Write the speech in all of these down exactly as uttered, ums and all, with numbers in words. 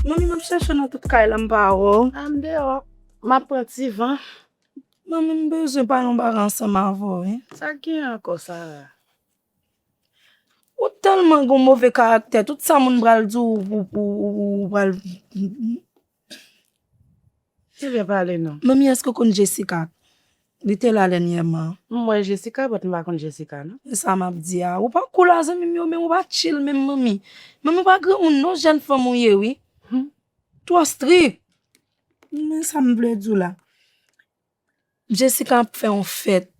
Manmi, m ap chèche w nan tout kay la, m pa wè w. A, m deyò. M ap pran ti van. Manmi, m bezwen pale yon bagay ansanm avè w, wi. Sa k gen ankò, Sara? Ou tèlman gon move karaktè, tout sa moun pral di w, ou, ou, ou, ou pral Ebyen pale non. Manmi, èske w konn Jessica? Li te la dènyèman. M wè Jessica, but m pa konn Jessica non. E sa m ap di a. Ou pa cool a zanmi m yo, men ou pa chill menm, manmi. Manmi, ou pa granmoun non, jèn fanm ou ye, wi. Hmm. Twò strik. Men sa m vle di w la. Jessica ap fè yon fèt.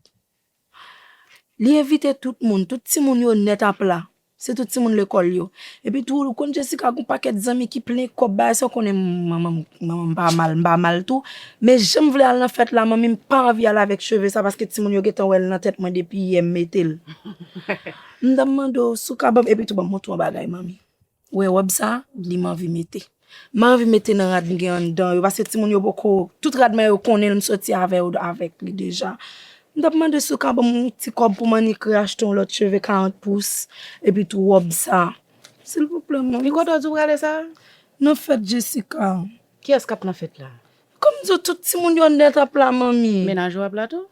Li envite tout moun, tout timoun yo nèt ap la. Se tout timoun lekòl yo. Epi tou, ou konn Jessica gon pakèt zanmi ki plen kòb, bagay sa, ou konnen manman m, manman m pa mal, m pa mal tou. Men jan m vle al nan fèt la, manmi, m pa anvi al avèk cheve sa, paske timoun yo gentan wè l nan tèt mwen depi yè m mete l. M t ap mande w si w ka ban m, epi tou ban m montre w yon bagay, manmi. Ou wè wòb sa, li m anvi mete. M anvi mete nan rad m gen anndan yo, paske timoun yo poko, tout rad mwen yo konnen l, m soti avè yo, avèk li deja. M t ap mande si w ka ban m yon ti kòb pou m annik reachte yon lòt cheve karant pous, epi tou wòb sa. Silvouplè, manmi. Li kote w di w prale sa? Nan fèt Jessica. Kiyès k ap nan fèt la? Kòm di w, tout timoun yo nèt ap la, manmi. Mennaj ou ap la tou?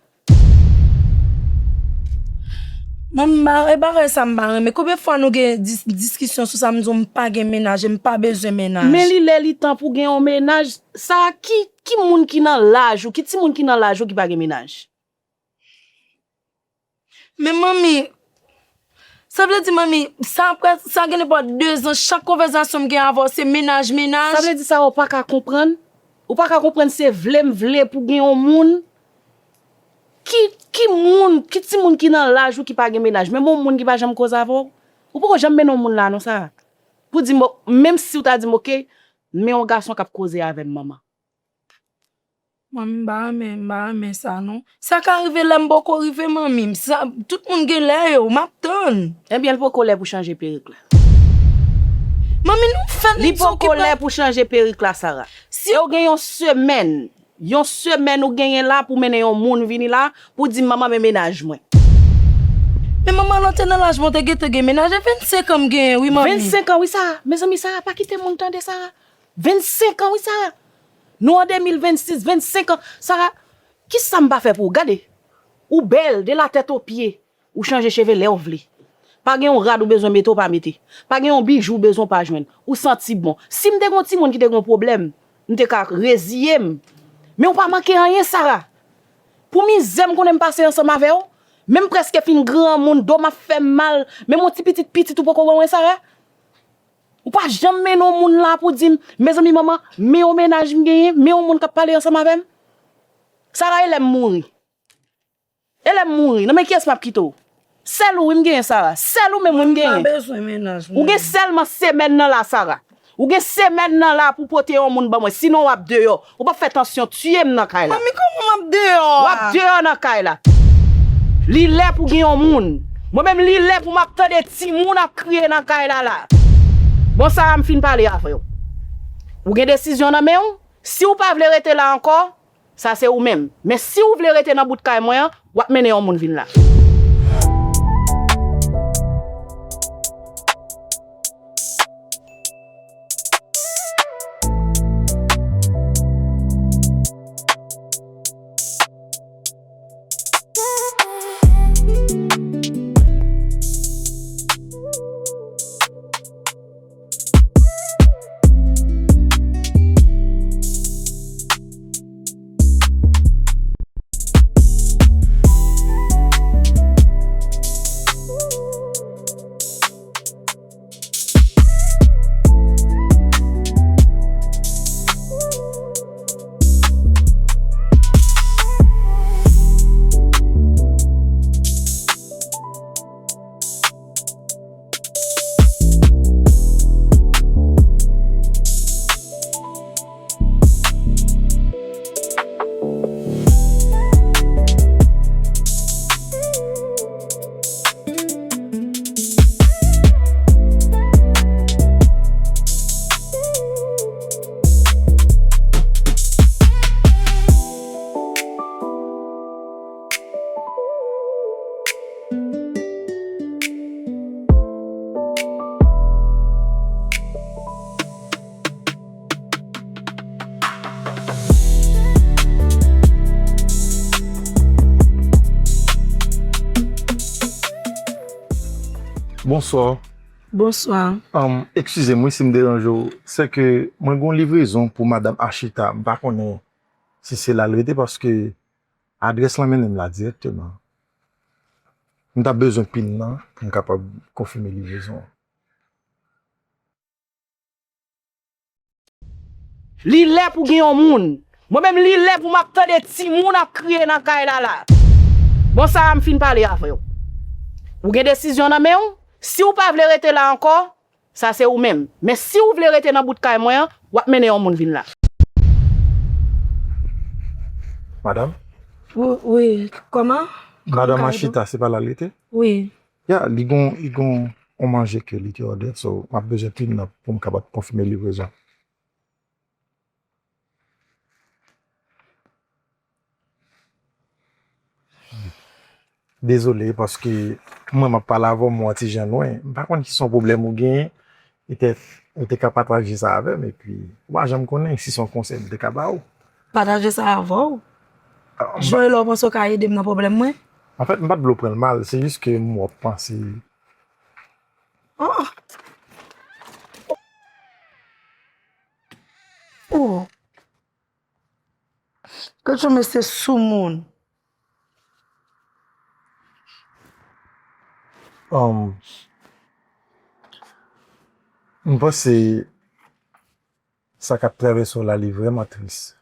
Manmi, m pa, e bagay sa m pa renmen. Konbyen fwa nou gen dis-, diskisyon sou sa, m di w m pa gen mennaj e m pa bezwen mennaj. Men li lè li tan pou gen yon mennaj. Sa ki, ki moun ki nan laj ou, ki timoun ki nan laj ou ki pa gen mennaj? Men manmi, sa vle di manmi, sa apre, sa gen nenpòt de zan, chak konvèsasyon m gen avè w se mennaj, mennaj. Sa vle di sa ou pa ka konprann? Ou pa ka konprann se vle m vle pou gen yon moun? Ki, ki moun, ki timoun ki nan laj ou ki pa gen mennaj? Menm yon moun ki pa janm koze avè w? Ou poko janm mennen yon moun la non, Sara. Pou di m, menm si w ta di m, oke, men yon gason k ap koze avè m, manman. Manmi, m pa renmen, m pa renmen sa non. Sa ka rive lè m poko rive, manmi. Sa, tout moun gen lè yo, m ap tann. Ebyen, l poko lè pou chanje perik la. Manmi, nou fè Li poko lè pou chanje perik la, Sara. Si E w gen yon semèn, yon semèn ou genyen la pou mennen yon moun vini la, pou di m, manman, men mennaj mwen. Men manman, lè w te nan laj mwen, w te gentan gen mennaj, e vennsenk an m genyen, wi, manmi. Vennsenk an, wi, Sara. Mezanmi, Sara, pa kite moun tande, Sara. Vennsenk an, wi, Sara. Nou an de mil vennsis, vennsenk an. Sara, kisa m pa fè pou ou? Gade, ou bèl de la tèt o pye. Ou chanje cheve lè w vle. Pa gen yon rad ou bezwen mete, w pa mete. Pa gen yon bijou ou bezwen, w pa jwenn. Ou santi bon. Si m te gen yon timoun ki te gen yon pwoblèm, m te ka reziye m. Men w pa manke anyen, Sara. Pou mizè m konnen m pase ansanm avè w, men m prèske fin granmoun, do m ap fè m mal, menm yon ti pitit pitit ou poko wè mwen, Sara. Ou pa janm mennen yon moun la pou di m, mezanmi manman, men yon mennaj m genyen, men yon moun k ap pale ansanm avè m. Sara, e lè m mouri? E lè m mouri, nan men kiyès m ap kite w? Sèl ou wi m genyen, Sara. Sèl ou menm wi m genyen. M pa bezwen mennaj. Ou gen sèlman semèn nan la, Sara. Ou gen semèn nan la pou pote yon moun ban mwen. Sinon w ap deyò. Ou p ap fè tansyon tiye m nan kay la. Manmi, kòman m ap deyò a? W ap deyò nan kay la. Li lè pou gen yon moun. Mwen menm, li lè pou m ap tande timoun ap kriye nan kay la la. Bon, Sara, m fin pale avè w. Ou gen desizyon nan men w. Si w pa vle rete la ankò, sa se ou menm. Men si w vle rete nan bout kay mwen an, w ap mennen yon moun vin la. Bonswa. Bonswa. Um, eskize m wi si m deranje w. Se ke mwen gen yon livrezon pou madanm Achita. M pa konnen si se la l rete paske adrès lan mennen m la dirèkteman. M t ap bezwen pin nan pou m kapab konfime livrezon an. Li lè pou gen yon moun. Mwen menm, li lè pou m ap tande timoun ap kriye nan kay la la. Bon, Sara, m fin pale avè w. Ou gen desizyon nan men w. Si w pa vle rete la ankò, sa se ou menm. Men si w vle rete nan bout kay mwen an, w ap mennen yon moun vin la. Madanm? Wi, wi, kòman? Madanm Achita, se pa la l rete? Wi. Ya, li gon, li gon yon manje ke li te òdè, so m ap bezwen pin nan pou m kapab konfime livrezon. Dezole, paske mwen m ap pale avè w, m wè yon ti jan lwen. M pa konn si se yon pwoblèm ou genyen, petèt ou te ka pataje sa avè m, epi ou pa janm konnen si se yon konsèy m te ka ba w. Pataje sa avè w? Ah, m pa Jan e lè w panse w ka ede m nan pwoblèm mwen? Anfèt, m pa t vle w pran l mal, se jis ke m wè w panse. Oh! Oh! Gad jan mesye soumoun. Um, m panse sa k ap travèse w la, li vrèman tris.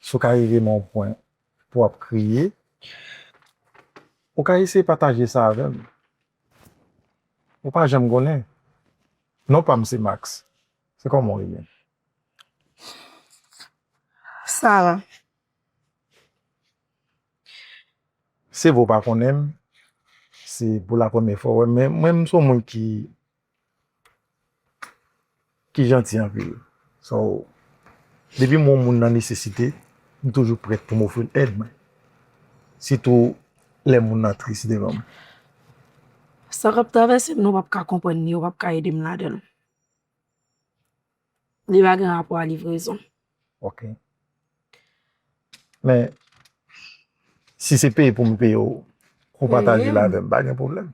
Si w ka rive nan yon pwen pou w ap kriye, ou ka eseye pataje sa avè m. Ou pa janm konnen. Non pa m se Max. Se kòman w rele? Sara. Se vre w pa konnen m, se pou la premyè fwa w wè m, men mwen, m se yon moun ki, ki janti anpil. So, depi m wè yon moun nan nesesite, m toujou prèt pou m ofri l èd mwen. Sitou lè moun nan tris devan m. Sa k ap travèse m, nou p ap ka konprann li, ou p ap ka ede m ladan l. Li pa gen rapò a livrezon. Ok. Men, si se peye pou m peye w, ou pataje l avè m, pa gen pwoblèm.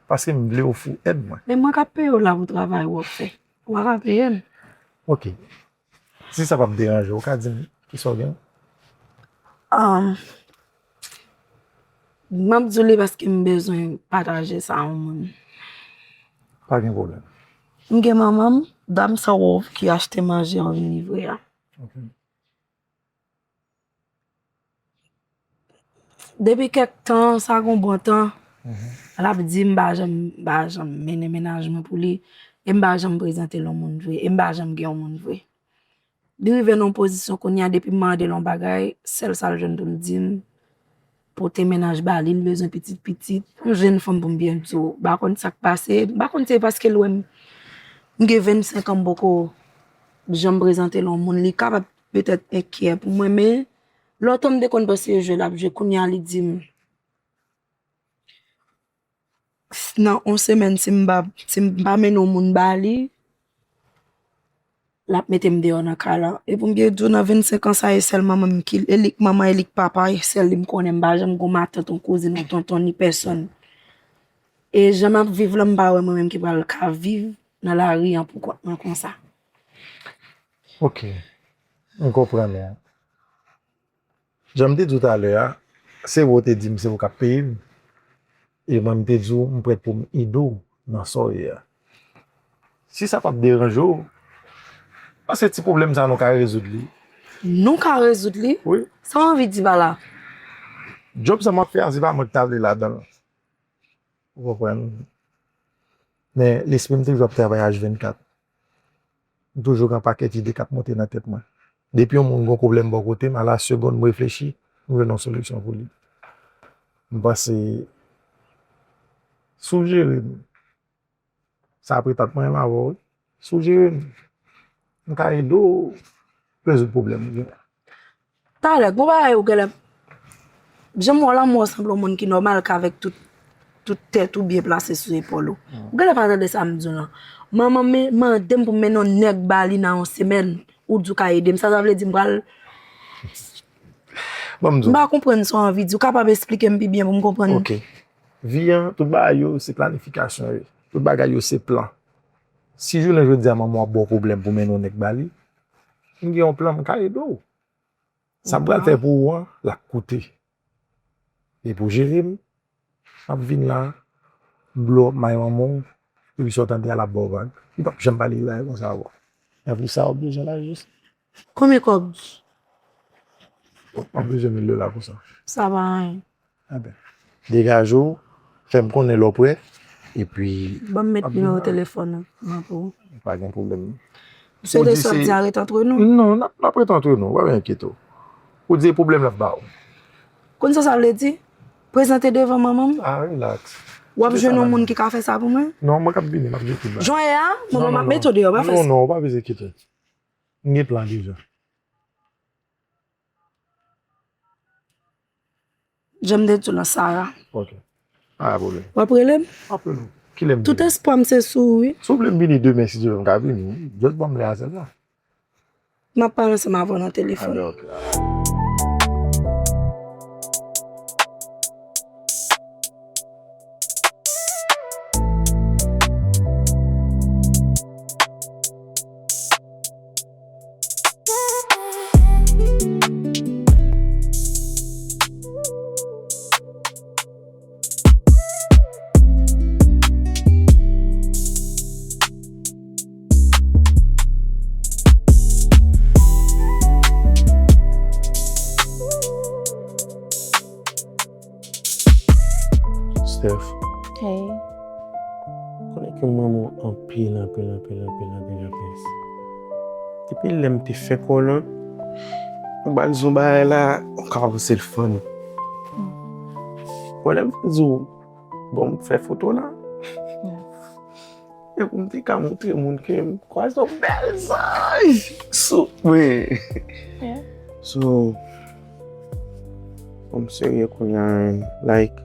Paske m vle ofri w èd mwen. Men mwen k ap peye w la pou travay w ap fè. Ou pa ka peye m. Ok. Si sa p ap deranje w, ou ka di m kisa w gen? Um, m ap di w li paske m bezwen pataje sa yon moun. Pa gen pwoblèm. M gen manman m, dam sa wòf ki achte manje an vin livre a. Ok. Depi kèk tan, sa gon bon tan, l ap di m pa janm, m pa janm mennen mennaj mwen pou li, e m pa janm prezante l yon moun vre, e m pa janm gen yon moun vre. Li rive nan yon pozisyon kounye a, depi m mande l yon bagay, sèl sa l jwenn pou l di m, pote mennaj ba li, l bezwen pitit pitit. Yon jèn fanm pou m byen di w, m pa konn sa k pase, m pa konn se paske l wè m, m gen vennsenk an, m poko janm prezante l yon moun, li kapab petèt enkyè pou mwen, men lontan m te konn panse se jwe l ap jwe, kounye a li di m, nan yon semèn, si m pa, si m pa mennen yon moun ba li, l ap mete m deyò nan kay la. E pou m byen di w, nan vennsenk an sa, e sèl manman m ki, e li k manman, e li k papa, e sèl li m konnen, m pa janm gon matant, yon kouzin, yon tonton, ni pèsonn. E jan m ap viv la, m pa wè mwen menm ki pral ka viv nan lari an pou kont mwen konsa. Ok. M konprann ou. Jan m te di w talè a, se vre w te di m se ou k ap peye m. E mwen m te di w m prèt pou m ede w nan sa w ye a. Si sa p ap deranje w, paske ti pwoblèm sa nou ka rezoud li. Nou ka rezoud li? Wi. Sa w anvi di pa la? Djòb sa m ap fè a, se pa mwen ki ta vle ladan l. Ou konprann? Men lespri m toujou ap travay H vennkat. M toujou gen pakèt ide k ap monte nan tèt mwen. Depi yon moun gen yon pwoblèm bò kote m, a la segonn m reflechi, m jwenn yon solisyon pou li. M panse, si w jere m, sa ap ret ant mwen menm avè w, wi. Si w jere m, m ka ede w rezoud pwoblèm ou gen. Talè, gon bagay ou genlè, jan m wè w la, m wè w sanble yon moun ki nòmal, k avèk tout, tout tèt ou byen plase sou epòl ou. Ou genlè pa tande sa m di w lan. Manman m mande m pou m mennen yon nèg ba li nan yon semèn, ou di w ka ede m. Sa, sa vle di m pral Ban m di w. M pa konprann sa w anvi di. Ou kapab esplike m pi byen pou m konprann? Ok. Vi an, tout bagay yo, se planifikasyon yo ye. Tout bagay yo, se plan. Si jounen jodi a manman w ap ba w pwoblèm pou mennen yon nèg ba li, m gen yon plan, m ka ede w. Sa m pral fè pou ou an, l ap koute. E pou jere m, m ap vin la, m blow up may manman w, epi sa w tande a, l ap ba w vag. Li p ap janm pale de bagay konsa ankò. Men pou sa, w bezwen lajis. Konbyen kòb? M ap bezwen mil dola pou sa. Sa pa anyen. Enben, degaje w, fè m konnen lè w prè, epi... Ban m met nimewo telefòn ou, m ap ou. Pa gen pwoblèm. Ou swete sa w di a ret antre nou? Non, n ap, n ap ret antre nou, pa enkyete w. Ou di e pwoblèm l ap ba w. Konn sa sa vle di? Prezante devan manman m? Ah, relax. W ap jwenn yon moun ki ka fè sa pou mwen? Non, mwen k ap vini, m ap jete bay. Jan w ye a, manman m ap mete w deyò, pa fè sa. Non, non, ou pa bezwen enkyete w. M gen plan deja. Jan m te di w nan Sara. Ok. Pa gen pwoblèm. W ap rele m? M ap rele w. Kilè m vini? Tout espwa m se sou ou, wi. Si w vle m vini demen, si Dye vle, m ka vini. Just ban m lè a sèlman. M ap pale ansanm avè w nan telefòn. Anben, ok. Steph. Hey. Konnen ke m renmen w anpil, anpil, anpil, anpil, anpil, anpil. Depi lè m te fè kòlon, m ba l zon bagay la, ou ka panse l funny. Bon, lè m te di w, bon, m fè foto la. Epi m te ka montre moun ke m kwaze yon bèl zanj sou mwen. So, fò m serye kounye a, like,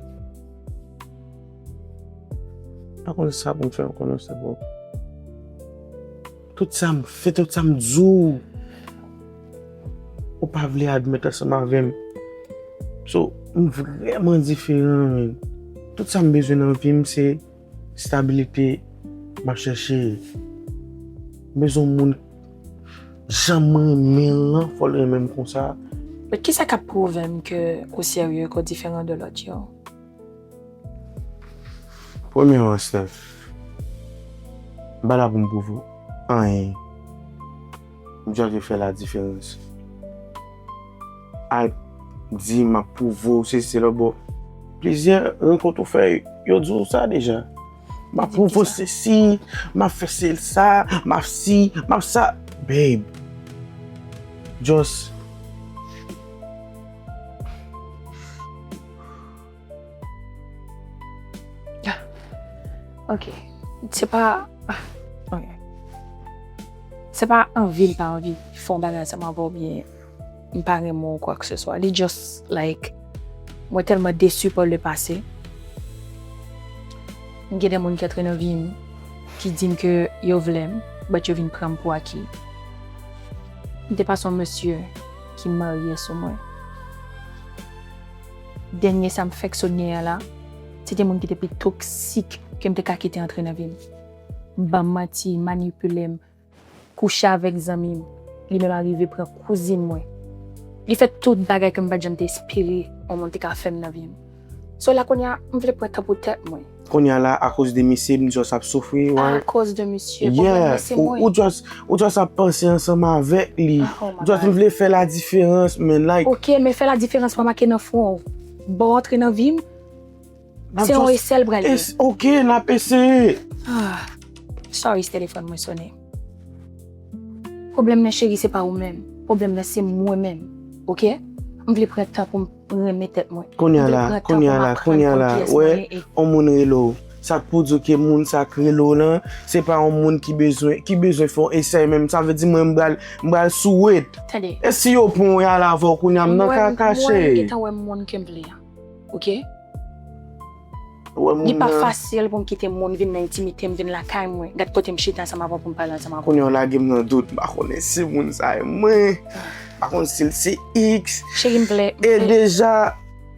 m pa konn sa pou m fè ankò non, Steph. Tout sa m fè, tout sa m di w, ou pa vle admèt ansanm avè m. So, m vrèman diferan, man. Tout sa m bezwen nan vi m, se stabilite m ap chèche. M bezwen yon moun jan m renmen l lan, fò l renmen m konsa. But kisa k ap pwouve m ke ou serye, ke w diferan de lòt yo? Premyèman, Steph, m pa la pou m pwouve w anyen. M just vle fè la diferans. Al di m ap pwouve w sesi, sela, bon. Plizyè rankont ou fè, yo di w sa deja. M ap pwouve w sesi, m ap fè sel sa, m ap si, m ap sa. Babe, just Ok. Se pa, ok. Se pa anvi m pa anvi fè yon bagay ansanm avè w oubyen m pa renmen w ou kwa ke se swa. Li just, like, mwen tèlman desi par le passé. M gen de moun ki antre nan vi m, ki di m ke yo vle m, but yo vin pran m pou aki. M te pase yon mesye ki marye sou mwen. Dènye sa m fèk sonye a la, se te moun ki te pi toksik ke m te ka kite antre nan vi m. Ban m manti, manipile m, kouche avèk zanmi m. Li menm arive pran kouzin mwen. Li fè tout bagay ke m pa t janm te espere yon moun te ka fè m nan vi m. So la kounye a, m vle pran tan pou tèt mwen. Kounye a la, akoz de misye, m just ap soufri, wè. Akoz de misye, pwoblèm nan se mwen. Ou just, ou just ap panse ansanm avèk li. Oh my God. Just m vle fè la diferans, man, like. Ok, men fè la diferans pa make nan fwon w. Bon, antre nan vi m. Se yon esèy l pral ye. Ok, n ap eseye. Ah, sorry, si telefòn mwen sonnen. Pwoblèm nan, cheri, se pa ou menm. Pwoblèm nan, se mwen menm. Ok? M vle pran tan pou m renmen tèt mwen. Kounye a la, kounye a la, kounye a la, wè, yon moun rele w. Sa k pou di w ke moun sa k rele w lan, se pa yon moun ki bezwen, ki bezwen fè yon esèy menm. Sa vle di mwen, m pral, m pral sou wet. Tande. E si yo pran yon yal avè w kounye a, m nan ka kache. Mwen, mwen gentan wè moun ke m vle a. Ok? Li pa fasil pou m kite moun vin nan entimite m, vin lakay mwen. Gad kote m chita ansanm avè w pou m pale ansanm avè w. Kounye a w lage m nan dout, m pa konnen si moun sa e mwen. M pa konn si l se X. Cheri, m vle, m vle. E deja,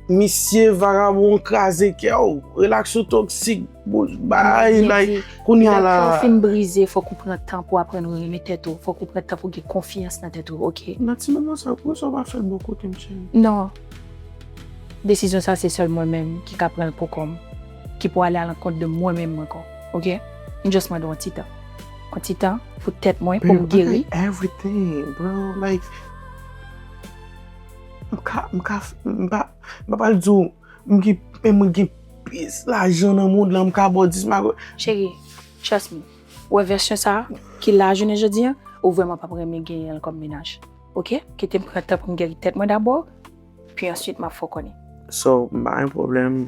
Misye vagabon kraze kè w, relax ou toksik, bouch bay, like, kounye a la. Lè kè w fin brize, fòk ou pran tan pou aprann renmen tèt ou, fòk ou pran tan pou gen konfyans nan tèt ou, oke? Nan ti moman sa, poukisa w pa fè l bò kote m, cheri? Non. Desizyon sa, se sèl mwen menm ki ka pran l pou kò m, ki pou ale alankont de mwen menm ankò, oke? M just mande w yon ti tan. Yon ti tan pou tèt mwen, pou m geri. Everything, bro. Like, m ka, m ka, m pa, m pa pral di w, m gen, men mwen gen plis lajan nan mond lan, m ka ba w dis mago. Cheri, trust me. Ou wè vèsyon sa a, ki la jounen jodi a, ou vrèman p ap renmen genyen l kòm mennaj. Oke? Kite m pran tan pou m geri tèt mwen dabò, pi answit m ap fè w konnen. So, m pa gen pwoblèm.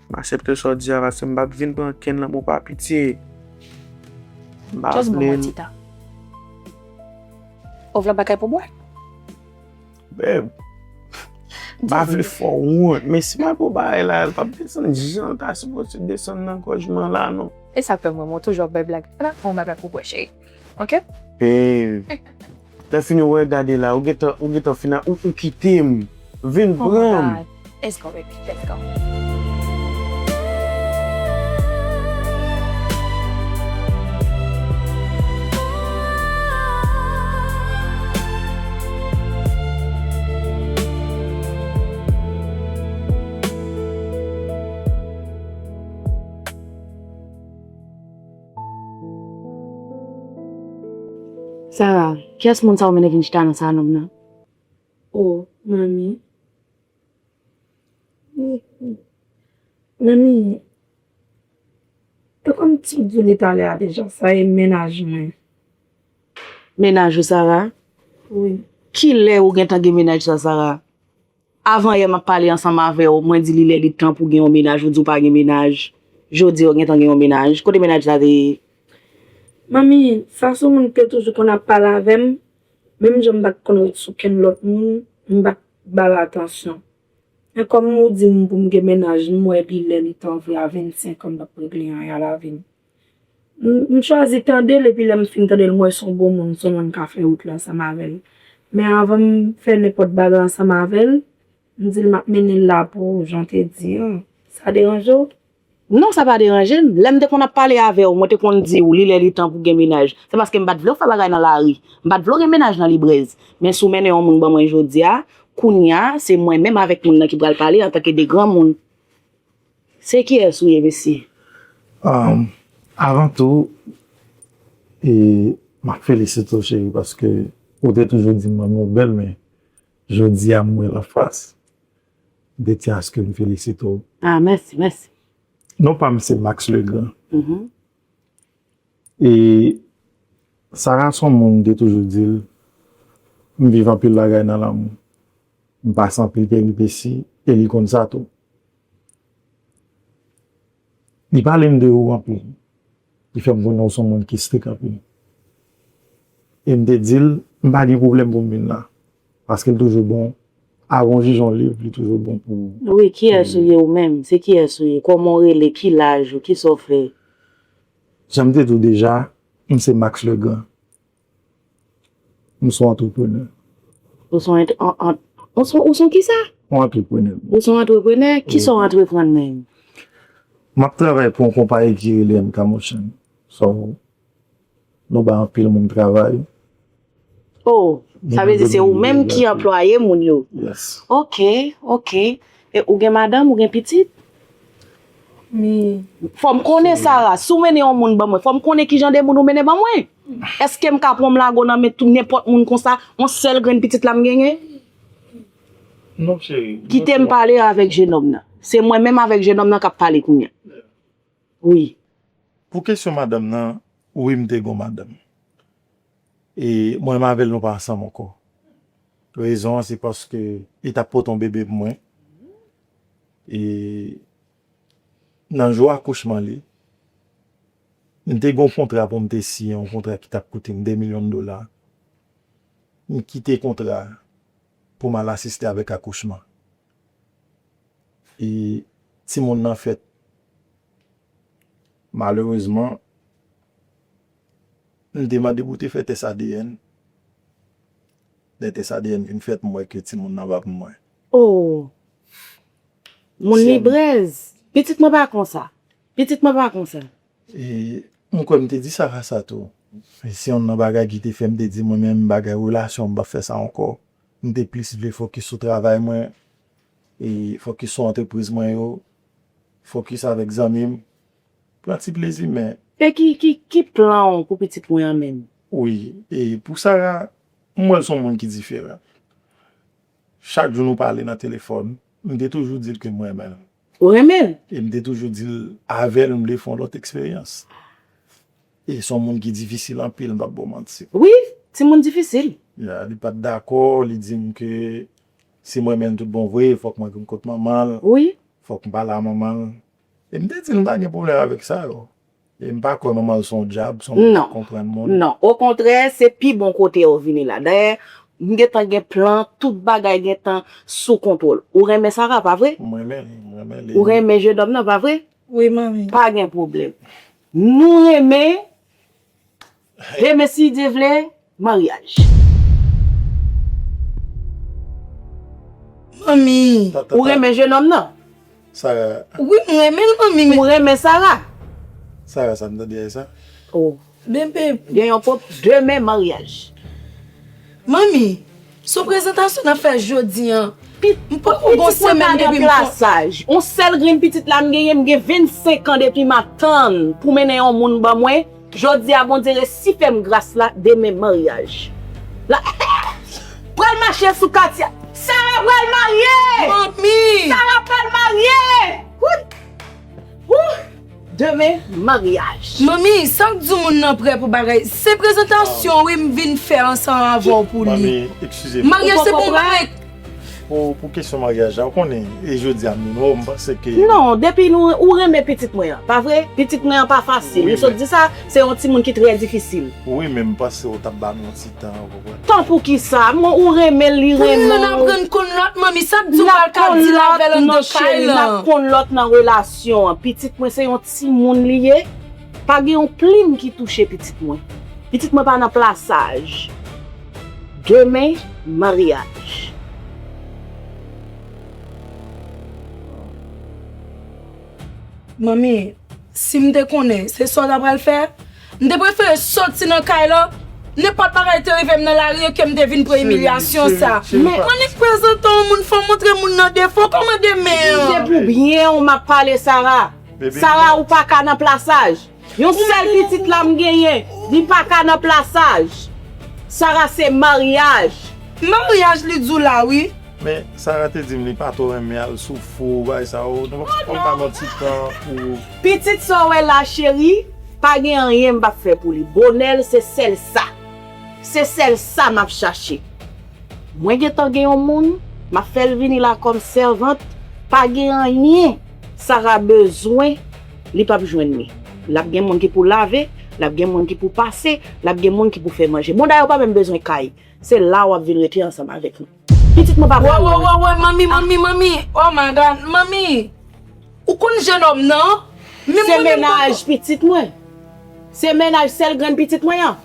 M aksepte sa w di a, paske m p ap vin pran kenn lanmou pa pitye. M pa vle l. Just ban mwen ti tan. Ou vle yon bagay pou bwè? Babe, m pa vle fè w wont, men si m al pou bagay la, l p ap desann jan l ta sipoze desann nan gòj mwen la, non. E sa k fè mwen, mwen toujou ap bay blag. Ala, fè yon bagay pou bwè, cheri. Oke? Babe, lè fini w wè gade la, ou gentan, ou gentan fin a, ou, ou kite m. Vin pran m. Let's go, baby. Let's go. Sarah, kiyès moun sa ou mennen vin chita nan salon m nan? Oh, manmi. Manmi, tankou m t di w li talè a deja, sa e mennaj mwen. Mennaj ou, Sarah? Wi. Kilè ou gentan gen mennaj sa, Sarah? Avan yè m ap pale ansanm avè w, mwen di li lè li tan pou gen yon mennaj, ou di w pa gen mennaj. Jodi a ou gentan gen yon mennaj. Kote mennaj sa te ye? Manmi, sa se yon moun ki te toujou konn ap pale avè m. Menm jan m pa t konn ret sou kenn lòt moun, m pa t ba l atansyon. Men kòm ou di m pou m gen mennaj, m wè li lè li tan vre a vennsenk an m p ap regle anyen a lavi m. M, m chwazi tande l, epi lè m fin tande l, m wè se yon bon moun, se yon moun k ka fè wout la ansanm avè l. Men avan m fè nenpòt bagay ansanm avè l, m di l m ap mennen l la pou ou, jan w te di an. Sa deranje w? Non, sa pa deranje m. Lè m te konn ap pale avè w, mwen te konn di w, li lè li tan pou gen mennaj. Se paske m pa t vle w fè bagay nan lari. M pa t vle w gen mennaj nan librèz. Men si w mennen yon moun ban mwen jodi a, kounye a, se mwen menm avèk moun nan ki pral pale antanke de granmoun. Se kiyès ou ye, mesye? Um, avan tou, e, m ap felisite w, cheri, paske ou te toujou di m manmi w bèl, men jodi a m wè l anfas. M te tyen aske m felisite w. Ah, mèsi, mèsi. Non pa m se Max Legrand. Mhm. E Sarah se yon moun m te toujou di l, m viv anpil bagay nan lanmou. M pase anpil peripesi, e li konn sa tou. Li pale m de ou anpil. Li fè m konnen w se yon moun ki strik anpil. E m te di l, m pa gen pwoblèm pou m vin la. Paske l toujou bon. Avan w jije yon liv, li toujou bon pou ou. Wi, kiyès ou ye ou menm? Se kiyès ou ye? Kòman w rele? Ki laj ou? Kisa w fè? Jan m te di w deja, m se Max Legrand. M se yon antreprenè. Ou se yon ant-, an-, an-, ou se, ou se yon kisa? Yon antreprenè. Ou se yon antreprenè? Kisa w antreprann menm? M ap travay pou yon konpayi ki rele M K Motion. So, nou bay anpil moun travay. Oh, sa vle di se ou menm ki anplwaye moun yo? Yes. Ok, ok. E ou gen madanm, ou gen pitit? Fò m konnen, Sarah, si w mennen yon moun ban mwen, fò m konnen kijan de moun ou mennen ban mwen. Èske m ka pran m lage w nan men tout nenpòt moun konsa, yon sèl grenn pitit la m genyen? Non, cheri. Kite m pale avèk jenòm nan. Se mwen menm avèk jenòm nan k ap pale kounye a. Wi. Pou kesyon madanm nan, wi, m te gen yon madanm. E mwen menm avè l, nou pa ansanm ankò. Rezon an, se paske li t ap pote yon bebe pou mwen. E nan jou akouchman li, m te gen yon kontra pou m te siyen, yon kontra ki t ap koute m de milyon dola. M kite kontra a pou m al asiste avèk akouchman. E timoun nan fèt. Malerezman, m te mande pou te fè tès A D N. Lè tès A D N vin fèt, m wè ke timoun nan pa pou mwen. Oh! Moun li brèz. Pitit mwen pa konsa. Pitit mwen pa konsa. E, m kwè m te di Sarah sa tou. E se yonn nan bagay ki te fè m te di mwen menm bagay relasyon m p ap fè sa ankò. M te plis vle fokis sou travay mwen, e fokis sou antrepriz mwen yo, fokis avèk zanmi m, pran ti plezi men. E ki, ki, ki plan w pou pitit mwen an menm? Wi, e pou Sarah, m wè l se yon moun ki diferan. Chak jou nou pale nan telefòn, m te toujou di l ke m renmen l. Ou renmen l? E m te toujou di l avè l m vle fè yon lòt eksperyans. E se yon moun ki difisil anpil, m p ap ba w manti. Wi, timoun difisil. Ya, li pa t dakò, li di m ke si m renmen l tout bon vre, fòk mwen vin kot manman l. Wi. Fòk m pale a manman l. E m te di l m pa gen pwoblèm avèk sa yo. E m pa kwè manman l se yon dyab, se yon moun k ap konprann moun. Non. Okontrè, se pi bon kote yo vini la. Dayè, m gentan gen plan, tout bagay gentan sou kontwòl. Ou renmen Sarah, pa vre? M renmen li, m renmen li. Ou renmen jennòm nan, pa vre? Wi, manmi. Pa gen pwoblèm. Nou renmen, demen, si Dye vle, maryaj. Manmi. Ou renmen jennòm nan? Sarah. Wi, m renmen l, manmi. Ou renmen Sarah? Sarah, sa m tande a sa? Oh. Bebe. Gen yon pwòp demen maryaj. Manmi, sou prezantasyon n ap fè jodi an. M poko gon semèn depi m kon- plasaj. On sèl grenn pitit la m genyen, m gen vennsenk an depi m ap tann pou mennen yon moun ban mwen. Jodi a, Bondye resi fè m gras la, demen maryaj. La, pral mache sou katye. Sarah pral marye! Manmi! Sarah pral marye! Wout! Wout! Demen, maryaj. Manmi, sa k di w moun nan prè pou bagay? Se prezantasyon, wi, m vin fè ansanm avè w pou li. Manmi, eskize m. Maryaj se pou mwen. Pou, pou kesyon maryaj la, ou konnen, e jodi a m vin wè w, m panse ke. Non, depi nou, ou renmen pitit mwen an, pa vre? Pitit mwen an pa fasil. M sot di sa, se yon timoun ki trè difisil. Wi, men m panse w t ap ba nou yon ti tan, ou konprann? Tan pou kisa? Mwen, ou renmen l, li renmen w. Pou nou aprann konn lòt, manmi, sa k di w pral ka di l avè l anndan kay lan? N ap konn lòt nan relasyon an. Pitit mwen se yon timoun li ye. Pa gen yon plim ki touche pitit mwen. Pitit mwen pa nan plasaj. Demen, maryaj. Manmi, si m te konnen se sa w ta pral fè, m te prefere soti nan kay lan. Nenpòt bagay te rive m nan lari an ke m te vin pran imilyasyon sa. Men annik prezante yon moun, fò w montre moun nan defo, kòman demen an? Se pou byen w m ap pale, Sarah. Sarah, ou pa ka nan plasaj. Yon sèl pitit la m genyen, li pa ka nan plasaj. Sarah se maryaj. Maryaj li di w la wi. Men Sarah te di m li pa twò renmen al sou fou, bagay sa yo. Nou pa pran yon ti tan pou. Pitit sa w wè la cheri, pa gen anyen m p ap fè pou li. Bonè l se sèl sa. Se sèl sa m ap chache. Mwen gentan gen yon moun, m ap fè l vini la kòm sèvant, pa gen anyen Sarah bezwen, li p ap jwenn li. L ap gen moun ki pou lave, l ap gen moun ki pou pase, l ap gen moun ki pou fè manje. Bon, dayè, ou pa menm bezwen kay. Se la w ap vin rete ansanm avèk nou. Pitit mwen pa pral mouri. Wè, wè, wè, manmi, manmi, manmi. Oh my God, manmi. Ou konn jennòm nan? Se mennaj pitit mwen. Se mennaj sèl grenn pitit mwen an.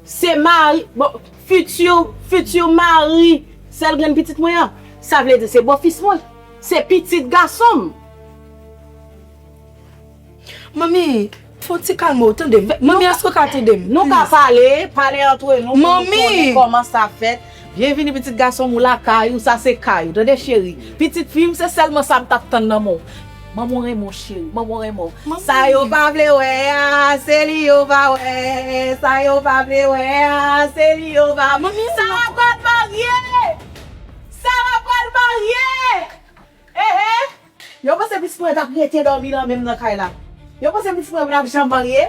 Se mari, bon, fiti, fiti mari sèl grenn pitit mwen an. Sa vle di se bòfis mwen. Se pitit gason m. Manmi, fè yon ti kalme w, tande m. Manmi, èske w ka tande m? Nou ka pale, pale antre nou pou nou konnen kòman sa fèt. Byenvini pitit gason m, ou lakay ou, sa se kay ou, tande cheri. Pitit fi m, se sèlman sa m t ap tann nan men w. Manman w renmen w cheri, manman w renmen w. Sa yo pa vle wè a, se li yo va wè. Sa yo pa vle wè a, se li yo va. Manmi, sa pral marye! Sa pral marye! Ehe! Yo panse pitit mwen t ap rete dòmi nan menm nan kay la. Yo panse pitit mwen p ap janm marye.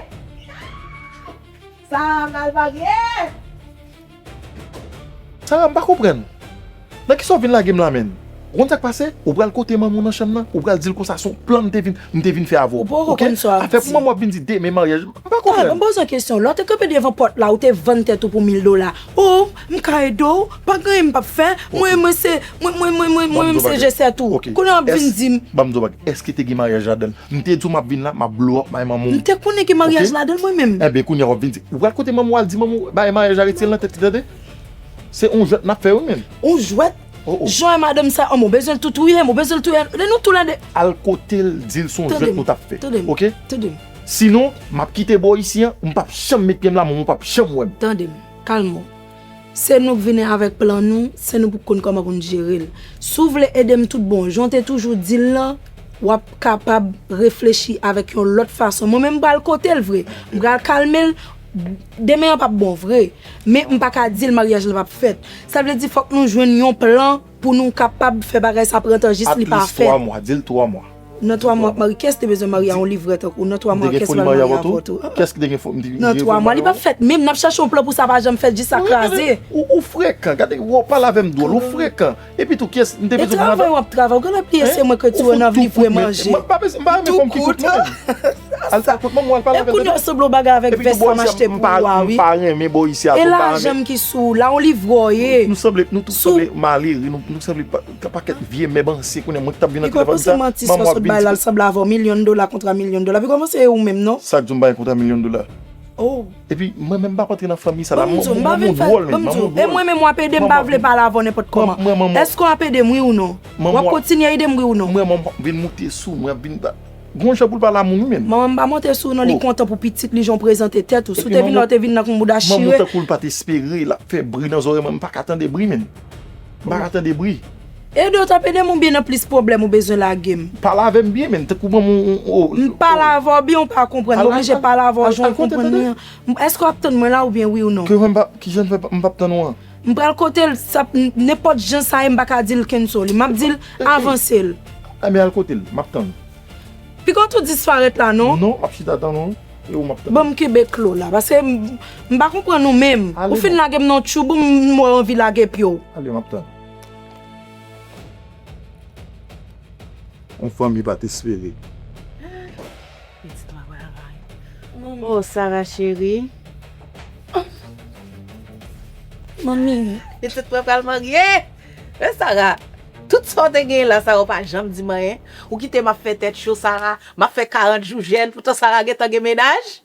Sa pral marye! Sarah, m pa konprann. Nan kisa w vin lage m la menm? Ou konn sa k pase? Ou pral kote manman w nan chanm nan, ou pral di l konsa se yon plan m te vin, m te vin fè avè w. Ou poko konn sa w ap di. Afè pou manman w ap vin di demen maryaj. M pa konprann. M poze w kesyon. Lè w te kanpe devan pòt la, ou te vann tèt ou pou mil dola. Oh, m ka ede w, pa gen anyen m p ap fè. Mwen, mwen se, mwen, mwen, mwen, mwen, mwen menm se G sèt ou. Kounye a w ap vin di m. Ban m di w bagay, èske te gen maryaj ladan l? M te di w m ap vin la, m ap blow up bay manman w. M te konnen gen maryaj ladan l mwen menm. Enben, kounye a w ap vin di, ou pral kote manman w al di manman w bay maryaj la retire l nan tèt li, tande? Se yon jwèt n ap fè wi menm. Yon jwèt? Oh, oh. Jan e madanm sa, oh, mwen bezwen l tou touye m, mwen bezwen l touye m. Lè nou tou lè de. Al kote l, di l se yon jwèt nou t ap fè. Tande m, Oke? Tande m. Sinon, m ap kite bò isi an, m p ap janm met pye m la, manman w p ap janm wè m. Tande m. Kalme w. Se nou k vini avèk plan nou, se nou pou konn kòman pou n jere l. Si w vle ede m tout bon, jan w te toujou di l lan, w ap kapab reflechi avèk yon lòt fason. Mwen menm m pral kote l vre. M pral kalme l. Demen an p ap bon vre. Men m pa ka di l maryaj la p ap fèt. Sa vle di fòk nou jwenn yon plan pou nou kapab fè bagay sa pran tan jis li pa At least twa fèt. Mwa, di l twa mwa. Nan twa mwa w ap marye, kiyès te bezwen marye a yon livrè tankou? Nan twa M mwa te gen kiyès foli pral marye marye avè w avè w tou? tou? Kiyès ki te gen foli? Nan twa mwa li p ap fèt. Menm n ap chache yon plan pou sa pa janm fèt, jis sa kraze. Ou, ou frekan, gade, w ap pale avè m dwòl, ou frekan. Epi tou, kiyès m te E bezwen pou travay w ap travay, w gen lè pliye se mwen ke tou nan vle fwe manje. M pa bezwen, m pa renmen fòm ki kout mwen. Al ta kout mwen, al pale E avè kounye a w sanble w bagay avèk vès sa m achte pou ou a, wi. M pa renmen bò isi a E tou, m pa lajan renmen. M ki sou ou, la yon livrè w ye. Nou sanble, nou tout sanble malere, nou, nou sanble pa- yon pakèt vye mèb ansyen kounye a mwen ki t ap vin nan Pi kòmanse manti sa sot bay la, l sanble avè w milyon dola kontra milyon dola. Pi kòmanse e ou menm non? Sa k di w m pa gen kontra milyon dola? Oh. Epi mwen menm m pa p antre nan fanmi sa la. Ban m Mwen di w, m mwen pa vle moun fè, dwòl ban menm, m di mwen w. moun E dwòl. Mwen menm w ap ede m, m pa vle pale avè w nenpòt kòman. Mwen, mwen, mwen, Èske w ap ede m, wi ou non? Mwen W ap mwen kontinye ede m, wi ou non? Mwen mwen vin moute sou mwen, ap vin gon jan pou l pale a moun wi menm. Manman m pa monte sou ou non, li kontan pou pitit li, jan w prezante tèt ou. Si w te vin la, w te vin nan k yon bouda chire. Manman tankou l pa t espere, l ap fè bri nan zòrèy mwen, m pa ka tande bri menm. M pa ka tande bri. Ede w t ap ede m oubyen nan plis pwoblèm ou bezwen lage m? Pale avè m byen menm, tankou manman w. M pale avè w byen, ou pa konprann. M oblije pale avè w jan w konprann mwen an. Èske w ap tann mwen la oubyen wi ou non? Ke mwen pa, kijan m fè m p ap tann ou an? M pral kote l, sa, nenpòt jan sa ye, m pa ka di l cancel li. M ap di l avanse l. Enben al kote l, m ap tann ou. Piga w tou disparèt la non? Non, m ap chita tann ou, e ou m ap tann. Ban m kenbe klo la, paske m, m pa konprann ou menm. Ou fin lage m nan tchoub ou, m, m anvi lage pye w. Ale, m ap tann. Yon fanmi pa t espere. Pitit mwen pral marye. Oh, Sara cheri. Manmi. Pitit mwen pral marye. Men Sara, tout sa w te genyen la, Sara, ou pa janm di m anyen. Ou kite m ap fè tèt cho, Sara. M ap fè karant jou jèn, poutan Sara gentan gen mennaj.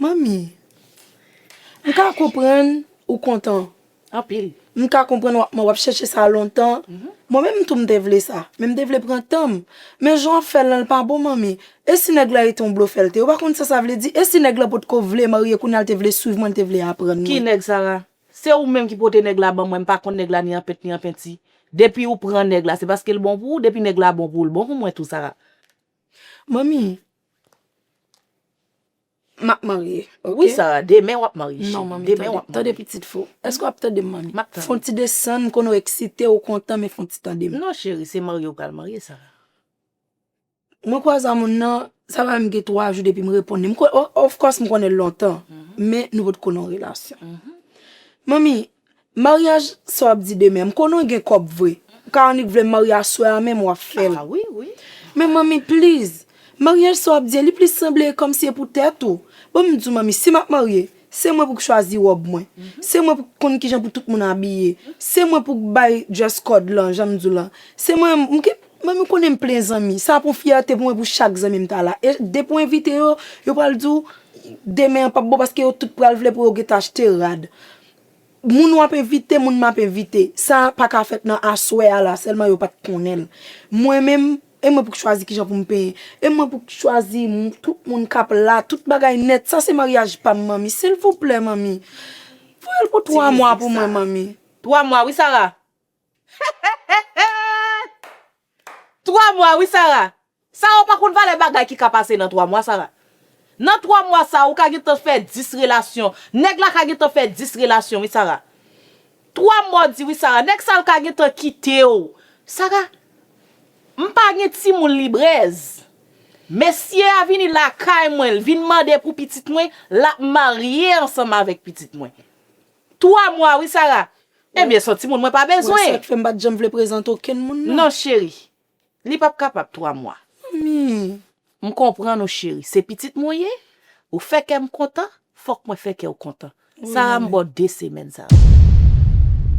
Manmi, m ka konprann ou kontan. Anpil. M ka konprann w ap, w ap chèche sa lontan. Mwen menm tou m te vle sa, men m te vle pran tan m. Men jan w ap fè l lan, l pa bon, manmi. E si nèg la rete yon blofè l te ye? Ou pa konn sa sa vle di? E si nèg la potko vle marye, kounye a l te vle swiv mwen, l te vle aprann mwen? Ki nèg, Sara? Se ou menm ki pote nèg la ban mwen, m pa konn nèg la ni an pent ni an penti. Depi ou pran nèg la, se paske l bon pou ou, depi nèg la bon pou ou, l bon pou mwen tou, Sara. Manmi, m ap marye, oke? Wi, Sara, demen w ap marye, cheri. Non, manmi, Demen w tande, ap tande marye. pitit fo. Èske w ap tande m, manmi? M ap tande. Fè yon ti desann, m konnen w eksite, w kontan, men fè yon ti tande m. Non, cheri, se marye w pral marye, Sara. Mwen kwaze a moun nan, sa pa menm gen twa jou depi m reponn li. M ko-, o-, of course, m konnen l lontan, men nou potko nan relasyon. Manmi, maryaj sa w ap di demen, m konnen w gen kòb vre. Ou ka annik vle m marye aswè a menm, w ap fè l. Ah, wi, wi. Men manmi, please, maryaj sa w ap di a, li plis sanble kòmsi e pou tèt ou. Bon, m di w, manmi, si m ap marye, se mwen pou k chwazi wòb mwen. Se mwen pou k konn kijan pou tout moun abiye. Se mwen pou k bay dress code lan, jan m di w lan. Se mwen, m ki, manmi, ou konnen m plen zanmi. Sa pou yon fyète pou mwen pou chak zanmi m ta la. E depi w envite yo, yo pral di w demen an p ap bon paske yo tout pral vle pou yo gentan achte rad. Moun w ap envite, moun m ap envite. Sa pa ka fèt nan aswè a la, sèlman yo pa t konnen l. Mwen menm, e mwen pou k chwazi kijan pou m penyen. E mwen pou k chwazi m-, tout moun k ap la, tout bagay nèt. Sa se maryaj pa m, manmi. Silvouplè, manmi. Voye l pou twa mwa pou mwen, manmi. Twa mwa, wi, Sara. Twa mwa, wi, Sara. Sara, ou pa konn valè bagay ki ka pase nan twa mwa, Sara. Nan twa mwa sa, ou ka gentan fè dis relasyon. Nèg la ka gentan fè dis relasyon, wi, Sara. Twa mwa, w di, wi, Sara. Nèg sa, l ka gentan kite w. Sara, m pa gen timoun librèz. Mesye a vini lakay mwen, l vin mande pou pitit mwen, l ap marye ansanm avèk pitit mwen. Twa mwa, wi, Sara. Ebyen, se yon timoun mwen pa bezwen. Sa k fè m pa t janm vle prezante okenn moun, non. Non, cheri. Li p ap kapab twa mwa. Manmi. M konprann ou, cheri. Se pitit mwen w ye. Ou fè kè m kontan, fòk mwen fè kè w kontan. Sara, m ba w de semèn, Sara.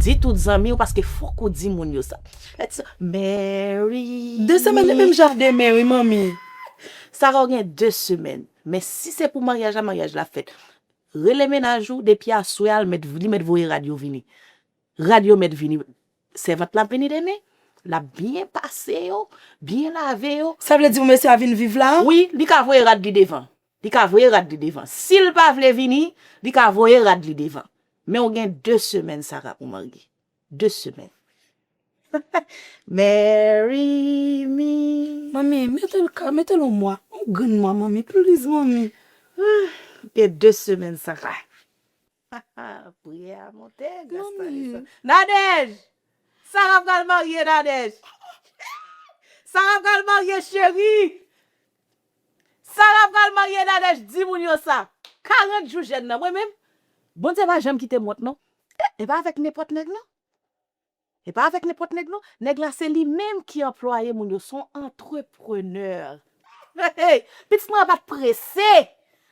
Di tout zanmi w, paske fòk ou di moun yo sa. Mary. De semèn, li menm jan demen, wi, manmi. Sara, w gen de semèn. Men si se pou maryaj la, maryaj la fèt. Rele mennaj ou, depi aswè a, li mèt, li mèt voye rad yo vini. Rad yo mèt vini. Sèvant la ap vini demen, l ap byen pase yo, byen lave yo. Sa vle di pou mesye a vin viv la? Wi, li ka voye rad li devan. Li ka voye rad li devan. Si l pa vle vini, li ka voye rad li devan. Men w gen de semèn Sara pou marye. De semèn. Marry me. Manmi, mete l ka, mete l yon mwa. Yon grenn mwa, manmi. Please, manmi. Gen de semèn Sara. Priyè a monte, gras pa desann. Nadèj! Sara pral marye, Nadèj! Sara pral marye, cheri! Sara pral marye, Nadèj, di moun yo sa. Karant jou jèn nan, mwen menm, Bondye pa janm kite m wont non. E pa avèk nenpòt nèg non. E pa avèk nenpòt nèg non. Nèg la se li menm ki anplwaye moun yo, se yon antreprenè. Hey, pitit mwen an pa t prese.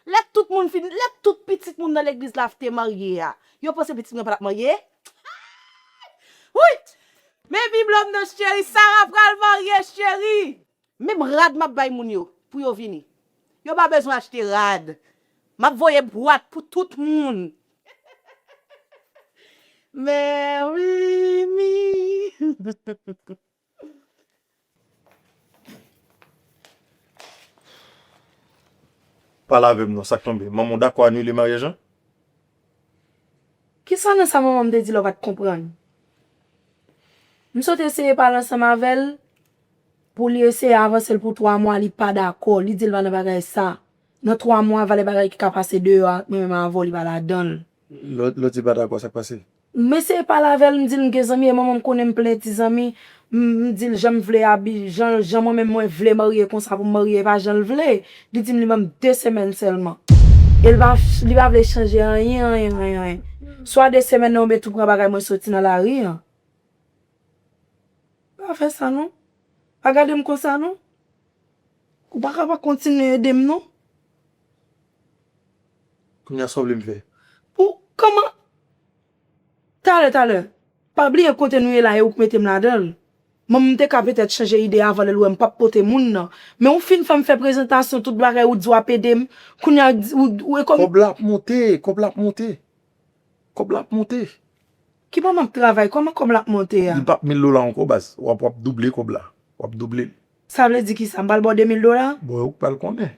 Lè tout moun fin, lè tout pitit moun nan legliz la te marye a, yo panse pitit mwen pa t ap marye? Wi! Men bib lòm nan cheri, Sara pral marye cheri. Menm rad m ap bay moun yo pou yo vini. Yo pa bezwen achte rad. M ap voye bwat pou tout moun. Marry me. Pale avè m non, sa k tonbe? Manman w dakò anile maryaj lan? Kisa nan sa manman m te di la w pa t konprann? M sot eseye pale ansanm avè l pou li eseye avanse l pou twa mwa, li pa dakò. Li di l pa nan bagay sa. Nan twa mwa, valè bagay ki ka pase deyò a, mwen menm avè w, li pa ladan l. Lè w di pa dakò, sa k pase? M eseye pale avè l, m di l m gen zanmi, e manman m konnen m plen ti zanmi. M di l jan m vle abi, jan, jan mwen menm mwen vle marye konsa pou m marye, e pa jan l vle. Li di m li ban m de semèn sèlman. E l pa, li pa vle chanje anyen, anyen, anyen, anyen. Swa de semèn nan oubyen tou pran bagay mwen soti nan lari an. Pa fè sa non. Pa gade m konsa non. Ou pa ka pa kontinye ede m non. Kounye a sa w vle m fè? Ou kòman? Talè, talè. Pa bliye kote nou ye la e ou k mete m ladan l. Manman m te ka petèt chanje ide avan lè l wè m p ap pote moun nan. Men ou fin fè m fè prezantasyon tout bagay, ou di w ap ede m. Kounye a ou, ou e kòm. Kòb la ap monte, kòb la ap monte. Kòb la ap monte. Ki manman m ap travay, kòman kòb la ap monte a? Li p ap mil dola ankò baz, w ap, w ap double kòb la. W ap double l. Sa vle di kisa? M pral ba w de mil dola? Bon, ou k pral konnen.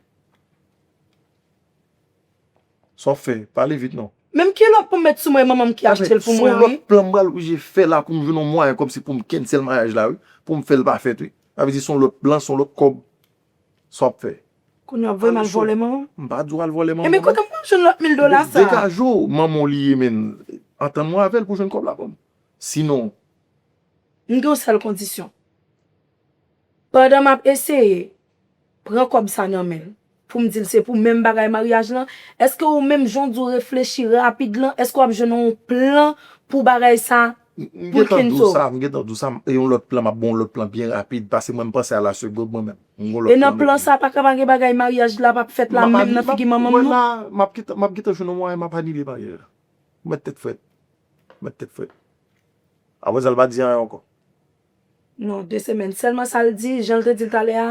Sa w ap fè? Pale vit non. Menm ki lòt pou m met sou mwen, manman m ki achte l pou mwen wi. Se yon lòt plan m pral oblije fè la pou m jwenn yon mwayen kòmsi pou m cancel maryaj la wi. Pou m fè l pa fèt wi. Sa vle di se yon lòt plan, se yon lòt kòb. Sa w ap fè? Kounye a w ap voye m al vòlè manman m? M pa di w al vòlè manman. Ebyen kote m pral jwenn lòt mil dola sa? Degaje w, manman w li ye menn. Antann mwen avè l pou jwenn kòb la ban m. Sinon. M gen yon sèl kondisyon. Pandan m ap eseye pran kòb sa nan men l, pou m di l se pou menm bagay maryaj lan, èske ou menm jan w di w reflechi rapid lan, èske w ap jwenn yon plan pou bagay sa? Pou l kenso. M gentan di w sa, m gentan di w sa, e yon lòt plan, m ap ba w yon lòt plan byen rapid, pase mwen m panse a la segonn mwen menm. M gen yon lòt plan. E nan plan sa pa ka pa gen bagay maryaj la p ap fèt la menm nan figi manman m non? M ap gentan, m ap gentan jwenn yon mwayen m ap anile maryaj la. Ou mèt tèt frèt. Ou mèt tèt frèt. Apre sa l pa di anyen ankò. Non, de semèn sèlman sa l di, jan l te di l talè a.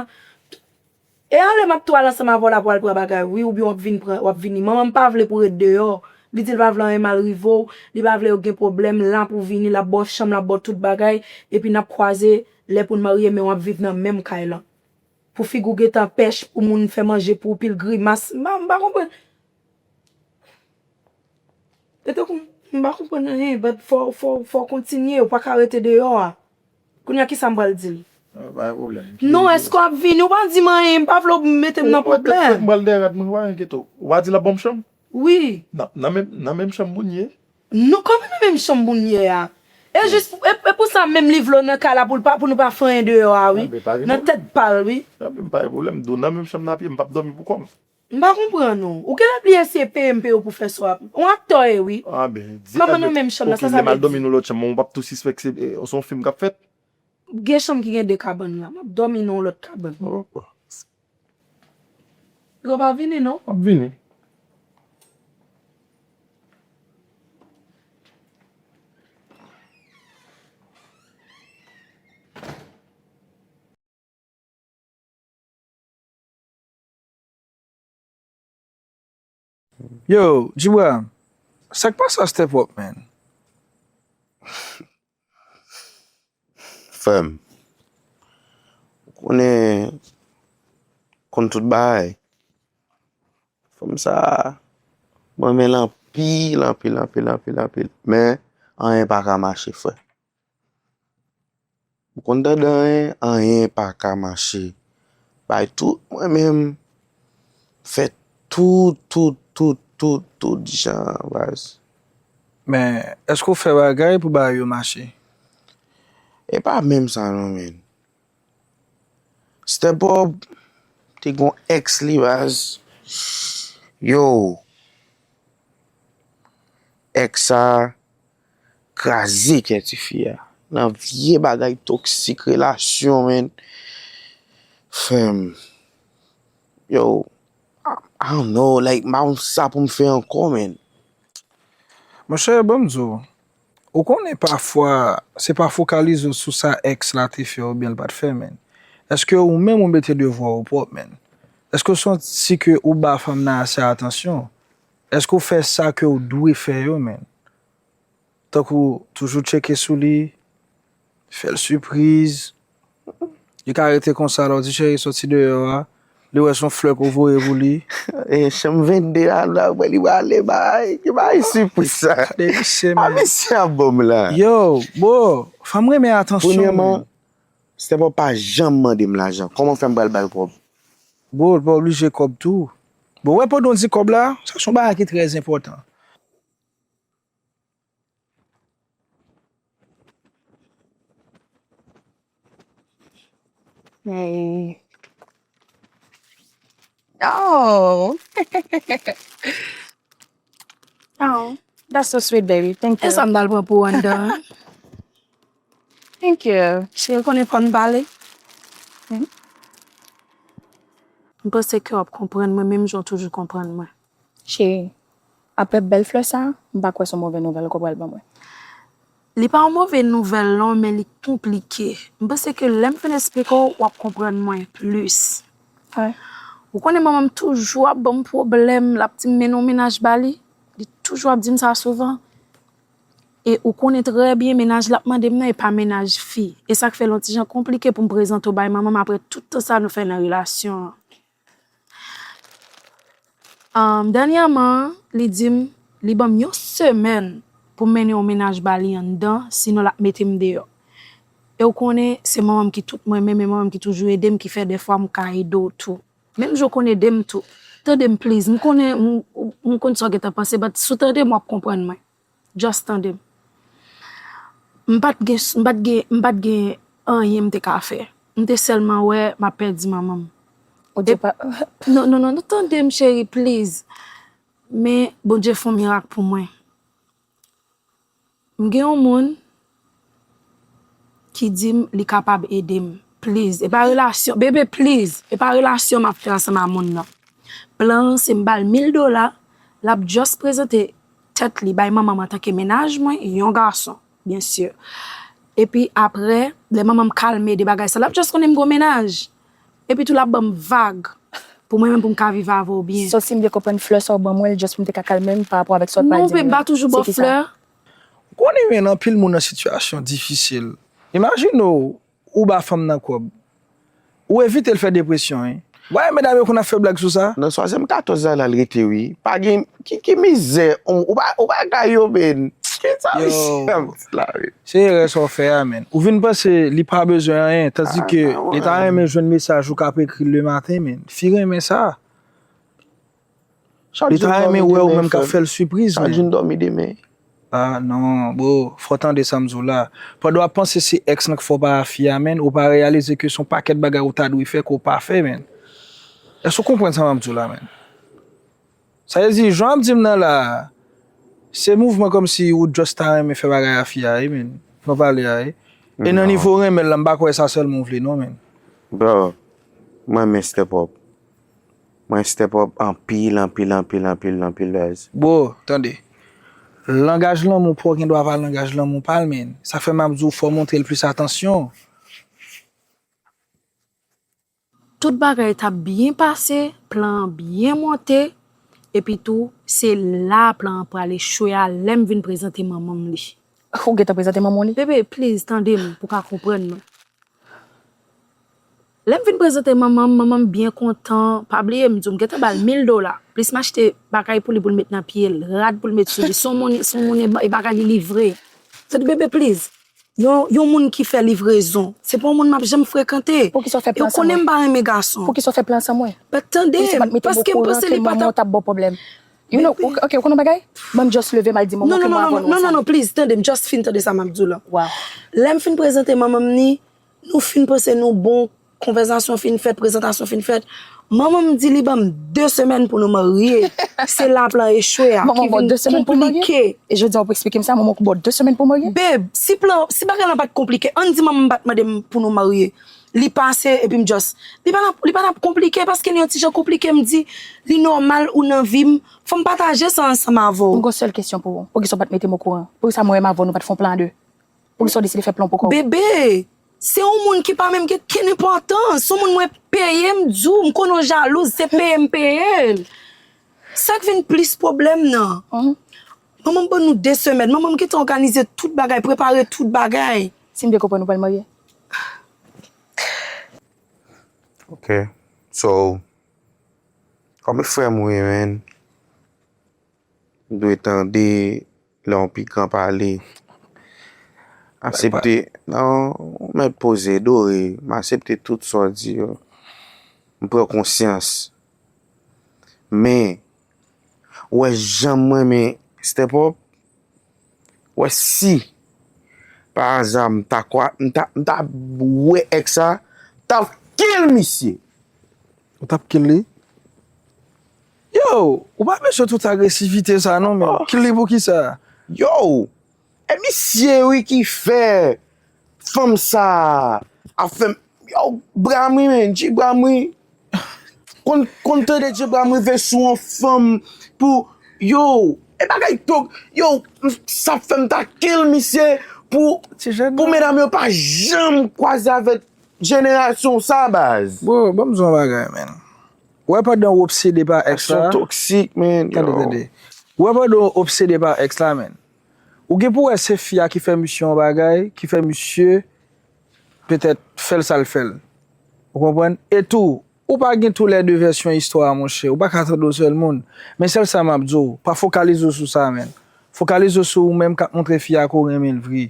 E anlè m ap tou al ansanm avè w la pou al pran bagay wi, oubyen w ap vin pran, w ap vini. Manman m pa vle pou w ret deyò. Li di l pa vle anyen mal rive w, li pa vle yo gen pwoblèm, la pou w vini, l ap ba w chanm, l ap ba w tout bagay, epi n ap kwaze lè pou n marye, men w ap viv nan menm kay lan. Pou figi w gentan pèch, pou moun fè manje pou w, pil grimas, m pa, m pa konprann. E tankou m pa konprann anyen, but fò, fò, fò w kontinye, ou pa ka rete deyò a. Kounye a kisa m pral di l? Ah, pa gen pwoblèm. Non, èske w ap vini? Ou pa di m anyen, m pa vle w mete m nan pwoblèm. Ou mèt tèt frèt, m pral dèyè rad mwen, ou pa enkyete w. Ou pa di l ap ban m chanm? Wi. Nan, nan menm, nan menm chanm pou n ye? Non, kòman nan menm chanm pou n ye a? E jis, e, e pou sa menm li vle w nan kay la pou l pa, pou nou pa fè anyen deyò a wi. Nan tèt pa l wi. Anben, pa gen pwoblèm, m di w nan menm chanm n ap ye, m p ap dòmi pou kò m. M pa konprann ou. Ou genlè bliye si e peye m peye w pou fè sa w ap. Ou aktè w ye wi. Anben, di, kòman nan menm chanm nan, sa sa vle di? Lè m al dòmi nan lòt chanm, ou p ap tou sispèk se, e, se yon fim k ap fèt? Gen chanm ki gen de kabann la. M ap dòmi nan yon lòt kabann. Oh. Piga w pa vini non. M ap vini. Yo, Jibra, sa k pase a Step Up, man? Frè m, ou konnen, konn tout bagay. Fanm sa, mwen renmen l anpil, anpil, anpil, anpil, anpil. Men, anyen pa ka mache, frè. Ou konn tande anyen, anyen pa ka mache. Bay tout mwen menm, fè tout, tout, tout, tout, tout jan, baz. Men, èske w fè bagay pou bagay yo mache? E pa menm sa non, men. Step Up te gon ex li, baz. Yo. Ex sa kraze kè tifi a. Nan vye bagay toksik, relasyon, men. Frè m. Yo, I, I don't know, like, m pa konn sa pou m fè ankò, men. Monchè, ban m di w, ou konnen pafwa, se pa fokalize w sou sa ex la te fè oubyen l pa t fè, men. Èske ou menm ou mete devwa w pwòp, men? Èske w santi ke ou ba fanm nan ase atansyon? Èske w fè sa ke w dwe fè yo, men? Tankou toujou tcheke sou li, fè l sipriz. Li ka rete konsa, lè w di cheri soti deyò a, li wè se yon flè ke w voye pou li. E, chanm vennde a, la, wè li prale bay, ki bay sipriz sa. Gade misye, men. A, misye ap ban m la. Yo, bro, fanm renmen atansyon, men. Premyèman, Step Up pa janm mande m lajan. Kòman fè m pral ba l kòb? Bro, l pa oblije kòb tou. Bon, wè, pandan w di kòb la, sa se yon bagay ki trè enpòtan. Hey. Oh. Oh, that's so sweet, baby. Thank you. E sa m t al pran pou w anndan an? Thank you. Cheri, konnen fò n pale. Hmm? M panse ke w ap konprann mwen, menm jan w toujou konprann mwen. Cheri, apre bèl flè sa, m pa kwè se yon move nouvèl ke w pral ban mwen. Li pa yon move nouvèl non, men li konplike. M panse ke lè m fin esplike w, w ap konprann mwen plis. Wi. Ou konnen manman m toujou ap ban m pwoblèm, l ap di m mennen yon mennaj ba li. Li toujou ap di m sa souvan. E ou konnen trè byen mennaj l ap mande m nan e pa mennaj fi. E sa k fè l yon ti jan konplike pou m prezante w bay manman m apre tout tan sa nou fè nan relasyon an. Ahn, dènyèman, li di m, li ban m yon semèn pou m mennen yon mennaj ba li anndan, sinon l ap mete m deyò. E w konnen, se manman m ki tout mwen menm, e manman m ki toujou ede m, ki fè dèfwa m ka ede w tou. Menm jan w konn ede m tou. Tande m, please. M konnen, m, m konn sa w gentan panse, but si w tande m, w ap konprann mwen. Just tande m. M pa t gen, m pa t gen, m pa t gen anyen m te ka fè. M te sèlman wè m ap pèdi manman m. Ou te pa... Non, non, non, non, tande m, cheri, please. Men Bondye fè yon mirak pou mwen. M gen yon moun ki di m li kapab ede m. Please, e pa relasyon, bebe, please, e pa relasyon m ap fè ansanm a moun nan. Plan an se m ba l mil dola, l ap just prezante tèt li bay manman m antanke mennaj mwen, yon gason, byen si. Epi apre, lè manman m kalme de bagay sa, l ap just konnen m gon mennaj. Epi tou l ap ban m vag pou mwen menm pou m ka viv avè w byen. So, si m byen konprann, flè sa w ban mwen, l just pou m te ka kalme m pa rapò avèk sa w t pral di m yo. Non, m pa toujou ba w flè. Ou konnen, men, anpil moun nan sitiyasyon difisil. Imajine w, ou ba fanm nan kòb. Ou evite l fè depresyon, wi. Wè, medam yo konn ap fè blag sou sa. Nan twazyèm katòz la, l al rete, wi. Pa gen, ki, ki mizè, ou, ou pa, ou pa ka yo, men. Ki sa, mesye, la, wi. Se erè sa w fè a, men. Ou vin panse li pa bezwen anyen, tandike li ta renmen jwenn mesaj ou k ap ekri l lematen, men. Fi renmen sa. Li ta renmen wè ou menm k ap fè l sipriz, men. Chak jou m dòmi demen. Ah, non, bro, fò w tande sa m di w la. Pandan w ap panse se ex lan k fè w pa a fi a, men, ou pa reyalize ke se yon pakèt bagay ou ta dwe fè ke w pa fè, men. Èske w konprann sa m ap di w la, men? Sa vle di, jan w ap di m nan la, se mouvman kòmsi ou just ta renmen fè bagay a fi a, wi, men. Nan pale a, wi. E nan nivo renmen l la, m pa kwè sa sèlman w vle, non, men. Bro, mwen renmen Step Up. Mwen Step Up anpil, anpil, anpil, anpil, anpil, baz. Bro, tande. Langaj lanmou pa w gen dwa pa langaj lanmou pa l, men. Sa fè m ap di w fò w montre l plis atansyon. Tout bagay t ap byen pase, plan an byen monte, epi tou, se la plan an pral echwe a, lè m vin prezante manman m li. Ou gentan prezante manman w li? Bebe, please, tande m pou w ka konprann mwen. Lè m vin prezante manman m, manman m byen kontan. Pa bliye, m di w, m gentan ba l mil dola. Plis m achte bagay pou li, pou l met nan pye l, rad pou l met sou li. Se yon moun, se yon moun, e bagay li livre. Tande, bebe, please. Yon, yon moun ki fè livrezon, se pa yon moun m ap janm frekante. Poukisa w fè plan san mwen? Yo konnen m pa renmen gason. Poukisa w fè plan san mwen? But tande, paske m panse li pa t ap. Poukisa w pa t mete m okouran ke manman w t ap ba w pwoblèm? You know, ok, ok, ou konn yon bagay? Ban m just leve, m al di manman ke mwen avè w ansanm. Non, non, non, non, non, non, please, tande, m just fin tande sa m ap di w la. Wow. Lè m fin prezante manman m ni, nou fin panse nou bon, konvèsasyon fin fèt, prezantasyon fin fèt. Manman m di li ban m de semèn pou nou marye. Se la plan echwe a ki vin konplike. E jodi a w ap eksplike m sa, manman w ba w de semèn pou w marye? Babe, si plan, si bagay lan pa t konplike, ann di manman m pa t mande m pou nou marye. Li pase, epi m just, li pa t ap, li pa t ap konplike, paske li yon ti jan konplike, m di, li nòmal ou nan vi m, fò m pataje sa ansanm avè w. M gon sèl kesyon pou ou. Poukisa w pa t mete m okouran? Poukisa mwen menm avè w nou pa t fè yon plan a de? Poukisa w deside fè plan pou kò w? Bebe, se yon moun ki pa menm gen kenn enpòtans. Se yon moun mwen peye, m di w, m konnen w jalouz, se peye m peye l. Sa k vin plis pwoblèm nan. Manman m ban nou de semèn. Manman m gentan òganize tout bagay, prepare tout bagay. Si m byen konprann, ou pral marye? Ok. So, kòm e frè m ou ye, man, m dwe tande lè yon pi gran pale. Aksepte, non, ou mèt poze, Dore, m aksepte tout sa w di yo. M pran konsyans. Men, ou wè jan m renmen Step Up, ou wè si, pa aza, m ta kwa, m ta, m ta wè ex sa, m ta kill misye. Ou t ap kill li? Yo, ou pa bezwen tout agresivite sa non, men kill li pou kisa? Yo, e misye wi ki fè fanm sa ap fè m, yo, bra m wi, men, G bra m wi. Konn, konn tande G bra m rive sou yon fanm pou, yo, e bagay tok, yo, sa fè m ta kill misye pou, pou medam yo pa janm kwaze avèk jenerasyon sa, baz. Bro, ban m di w yon bagay, man. Ou wè pandan w obsede pa ex la. Aksyon toksik, man. Tande, tande. Ou wè pandan w obsede pa ex la, man. Ou gen pou wè se fi a ki fè misye yon bagay, ki fè misye petèt fè l sa l fè l. Ou konprann? E tou, ou pa gen tou lè de vèsyon istwa a, monchè. Ou pa ka tande yon sèl moun. Men sèl sa m ap di w, pa fokalize w sou sa, man. Fokalize w sou ou menm k ap montre fi a ke w renmen l vre.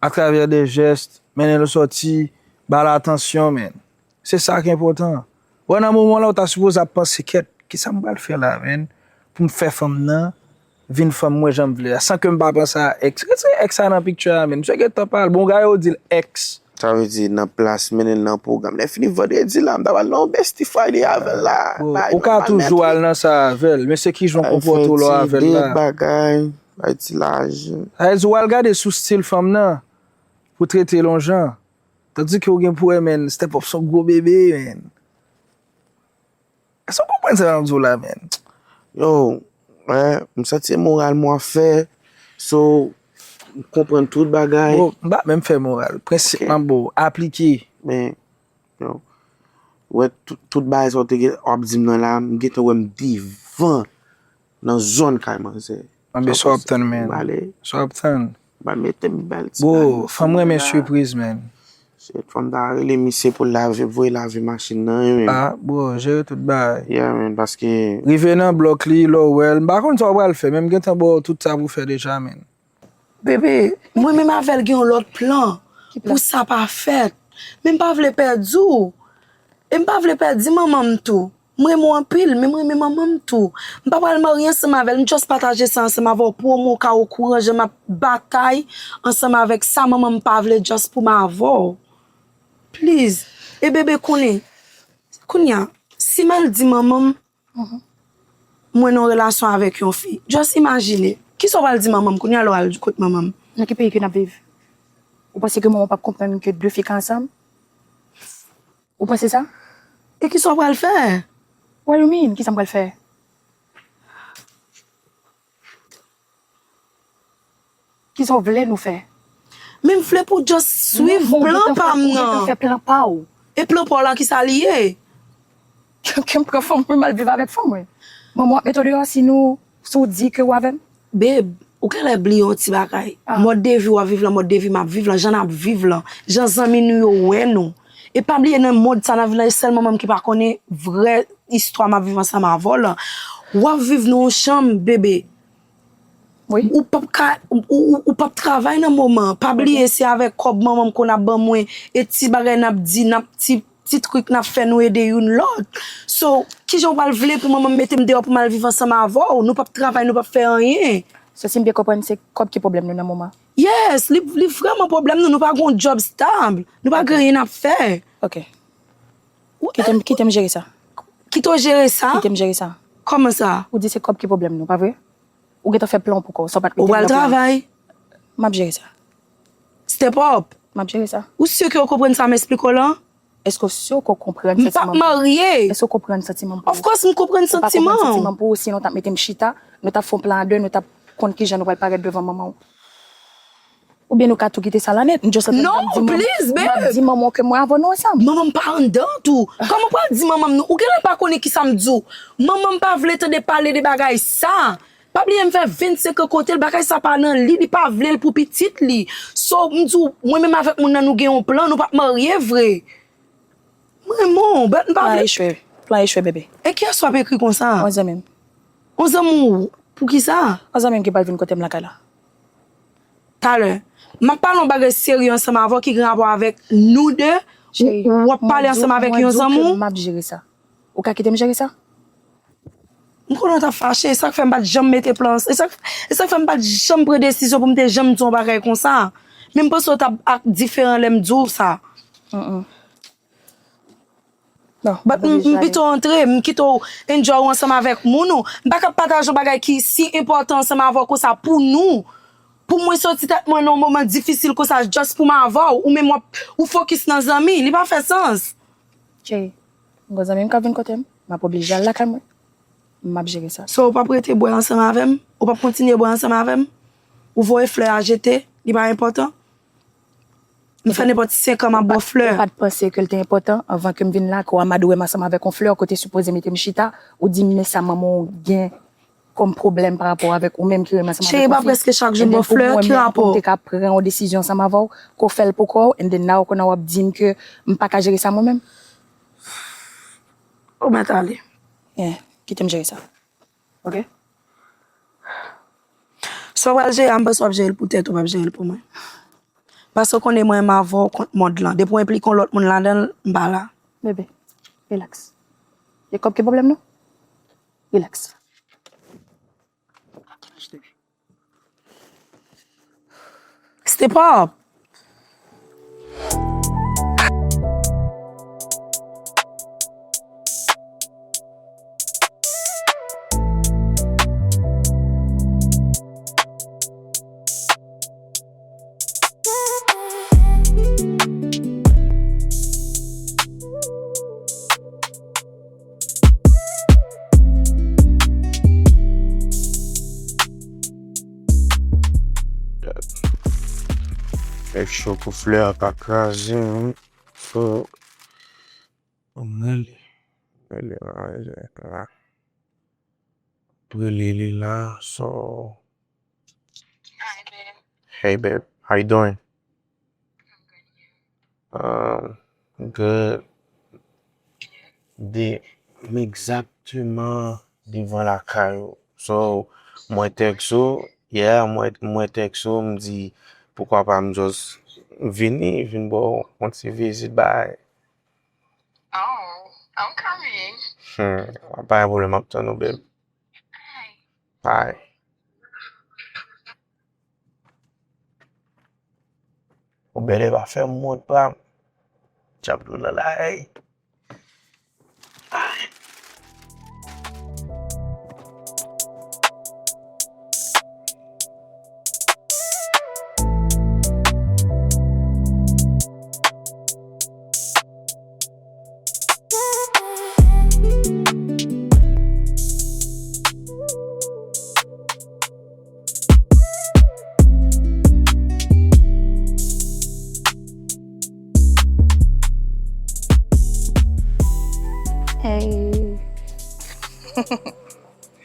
Atravè de jès, mennen l sòti, ba l atansyon, man. Se sa ki enpòtan. Wè, nan moman la, ou ta sipoze ap panse, kèt, kisa m pral fè la, man, pou m fè fanm nan vin fanm mwen jan m vle a, san ke m pa panse a ex. Retire ex sa nan picture a, man. Misye gentan pale. Bon, gade yo di l ex. Sa vle di, nan plas, mennen l nan pwogram. Lè fini vandredi la, m ta pral nan yon Bestie Friday avè l la. Ou ka toujou al nan sa avè l, men se kijan w konpòte w lè w avè l la. Bay ti lajan. Sa vle di, w al gade sou stil fanm nan pou trete l yon jan. Tandis ke w gen pou wè, man, Step Up se yon gwo bebe, man. Èske w konprann sa m ap di w la, man? Yo, wè, m santi e moral mwen ap fè. So, m konprann tout bagay. Bro, m pa menm fè moral. Prensip m ap ba w, aplike. Men, yo, wè, tout, tout bagay sa w te gen, w ap di m nan la, m gentan wè m devan nan zòn kay manzè. Anben, sa w ap tann, man? Sa w ap tann? M ba mete m bèl ti bagay. Bro, fanm renmen sipriz, man. Shit, fò m ta rele misye pou l lave, voye lave machin nan, wi, man. Ah, bro, jere tout bagay. Yeah, man, paske rive nan blòk li, lè w wè l, m pa konn sa w pral fè, men m gentan ba w tout sa pou w fè deja, man. Bebe, mwen menm avè l gen yon lòt plan pou sa pa fèt. Men m pa vle pèdi w. E m pa vle pèdi manman m tou. M renmen w anpil, men m renmen manman m tou. M pa pral marye ansanm avè l, m just pataje sa ansanm avè w pou omwen w ka okouran jan m ap batay ansanm avèk sa manman m pa vle just pou m avè w. Please. E bebe konnen. Kounye a, si m al di manman m, mwen nan yon relasyon avèk yon fi. Just imajine. Kisa w pral di manman m kounye a lè w al kot manman m? Nan ki peyi ke n ap viv? Ou panse ke manman w p ap konprann ke de fi ka ansanm? Ou panse sa? E kisa w pral fè? What you mean? Kisa m pral fè? Kisa w vle nou fè? Men m vle pou w just swiv plan pa m nan. Ou gentan fè plan pa w. E plan pa w la kisa li ye? Ke m pran fanm mwen, m al viv avèk fanm mwen. Manman w ap mete w deyò si nou, si w di ke w avè m? Babe, ou genlè bliye yon ti bagay. Mòd de vi w ap viv lan, mòd de vi m ap viv lan, jan n ap viv lan, jan zanmi nou yo wè nou. E pa bliye nan mond sa n ap viv la, e sèl manman m ki pa konnen vrè istwa m ap viv ansanm avè w lan. W ap viv nan yon chanm, bebe. Wi. Ou p ap ka, ou, ou, ou p ap travay nan moman. Pa bliye se avèk kòb manman m konn ap ban mwen, e ti bagay n ap di, n ap ti, ti trik n ap fè nou ede youn lòt. So, kijan w pral vle pou manman m mete m deyò pou m al viv ansanm avè w? Nou p ap travay, nou p ap fè anyen. So, si m byen konprann, se kòb ki pwoblèm nou nan moman? Yes, li, li vrèman pwoblèm nou. Nou pa gen yon djòb stab. Nou pa gen anyen n ap fè. Ok. Kite m, kite m jere sa. Kite w jere sa? Kite m jere sa. Kòman sa? Ou di se kòb ki pwoblèm nou, pa vre? Ou gentan fè plan pou kò w, sa w pa t mete nan plan. Ou pral travay? M ap jere sa. Step up! M ap jere sa. Ou si ke w konprann sa m esplike w lan? Èske w si ke w konprann santiman m pou ou? M pap marye! Èske w konprann santiman m pou ou? Of course m konprann santiman w. Ou pa konprann santiman m pou ou, sinon w t ap mete m chita, nou t ap fè yon plan a de, nou t ap konn kijan nou pral parèt devan manman w. Oubyen nou ka tou kite sa la nèt. M just antann m ap di manman, m ap di manman w ke mwen avè nou ansanm. Manman m pa anndan tou. Kòman w pral di manman m nou? Ou genlè pa konnen kisa m di w. Manman m pa vle tande pale de bagay sa. Pa bliye m fè vennsenk an kote l, bagay sa pa nan li, li pa vle l pou pitit li. So, m di w, mwen menm avèk moun nan nou gen yon plan, nou p ap marye vre. Mwen renmen w, but m pa vle. Plan echwe, plan echwe, bebe. E kiyès w ap ekri konsa? Yon zanmi m. Yon zanmi w, poukisa? Yon zanmi m ki pral vin kote m lakay la. Talè, m ap pale yon bagay serye ansanm avè w ki gen rapò avèk nou de, ou, ou ap pale ansanm avèk yon zanmi w? M ap jere sa. Ou ka kite m jere sa? M konnen w t ap fache, e sa k fè m pa t janm mete plan, e sa, e sa k fè m pa t janm pran desizyon pou m te janm di w yon bagay konsa. Men m panse w t ap ak diferan lè m di w sa. But m, m pito antre, m kite w enjoy w ansanm avèk moun ou. M pa ka pataje yon bagay ki si enpòtan ansanm avè w konsa pou nou. Pou mwen soti tèt mwen nan yon moman difisil konsa just pou m avè w, ou menm w ap, ou fokis nan zanmi, li pa fè sans. Cheri, m gen zanmi m k ap vin kote m, m ap oblije al lakay mwen. M ap jere sa. So, ou p ap rete bwè ansanm avè m? Ou p ap kontinye bwè ansanm avè m? Ou voye flè a jete, li pa enpòtan? M fè nenpòt senk an m ap ba w flè. Ou pa t panse ke l te enpòtan anvan ke m vin la, ke w amadouwe m ansanm avèk yon flè, kote sipoze mete m chita, ou di m men sa manman w gen kòm pwoblèm pa rapò avèk ou menm ki renmen ansanm avèk yon fi. Cheri, pa prèske chak jou m ba w flè, ki rapò? And then pou mwen menm, pou m te ka pran yon desizyon ansanm avè w, ke w fè l pou kò w, and then now kounye a w ap di m ke m pa ka jere sa mwen menm? Ou mèt ale. Yeah, kite m jere sa. Ok? Sa w pral jere a, m panse w ap jere l pou tèt ou, w p ap jere l pou mwen. Paske w konnen mwen menm avè w kont mond lan. Depi w enplike yon lòt moun ladan l, m pa la. Bebe, relax. E kòb ki pwoblèm nou? Relax. Step up! Fèk cho pou flè a pa kraze, wi. So, ann rele. Rele la, rele la. Rele li la, so. Hi, babe. Hey, babe. How you doing? Um, good. De, m egzakteman devan lakay ou. So, mwen tèks ou, yeah, mwen, mwen tèks ou, m di, poukwa pa m just vini, vin ba w yon ti vizit, bay. Oh, I'm coming. Hmm, pa gen pwoblèm, m ap tann ou, babe. Bye. Bye. Ou bèlè pa fè m wont pa m. Djab nou nan la, ey. Hey.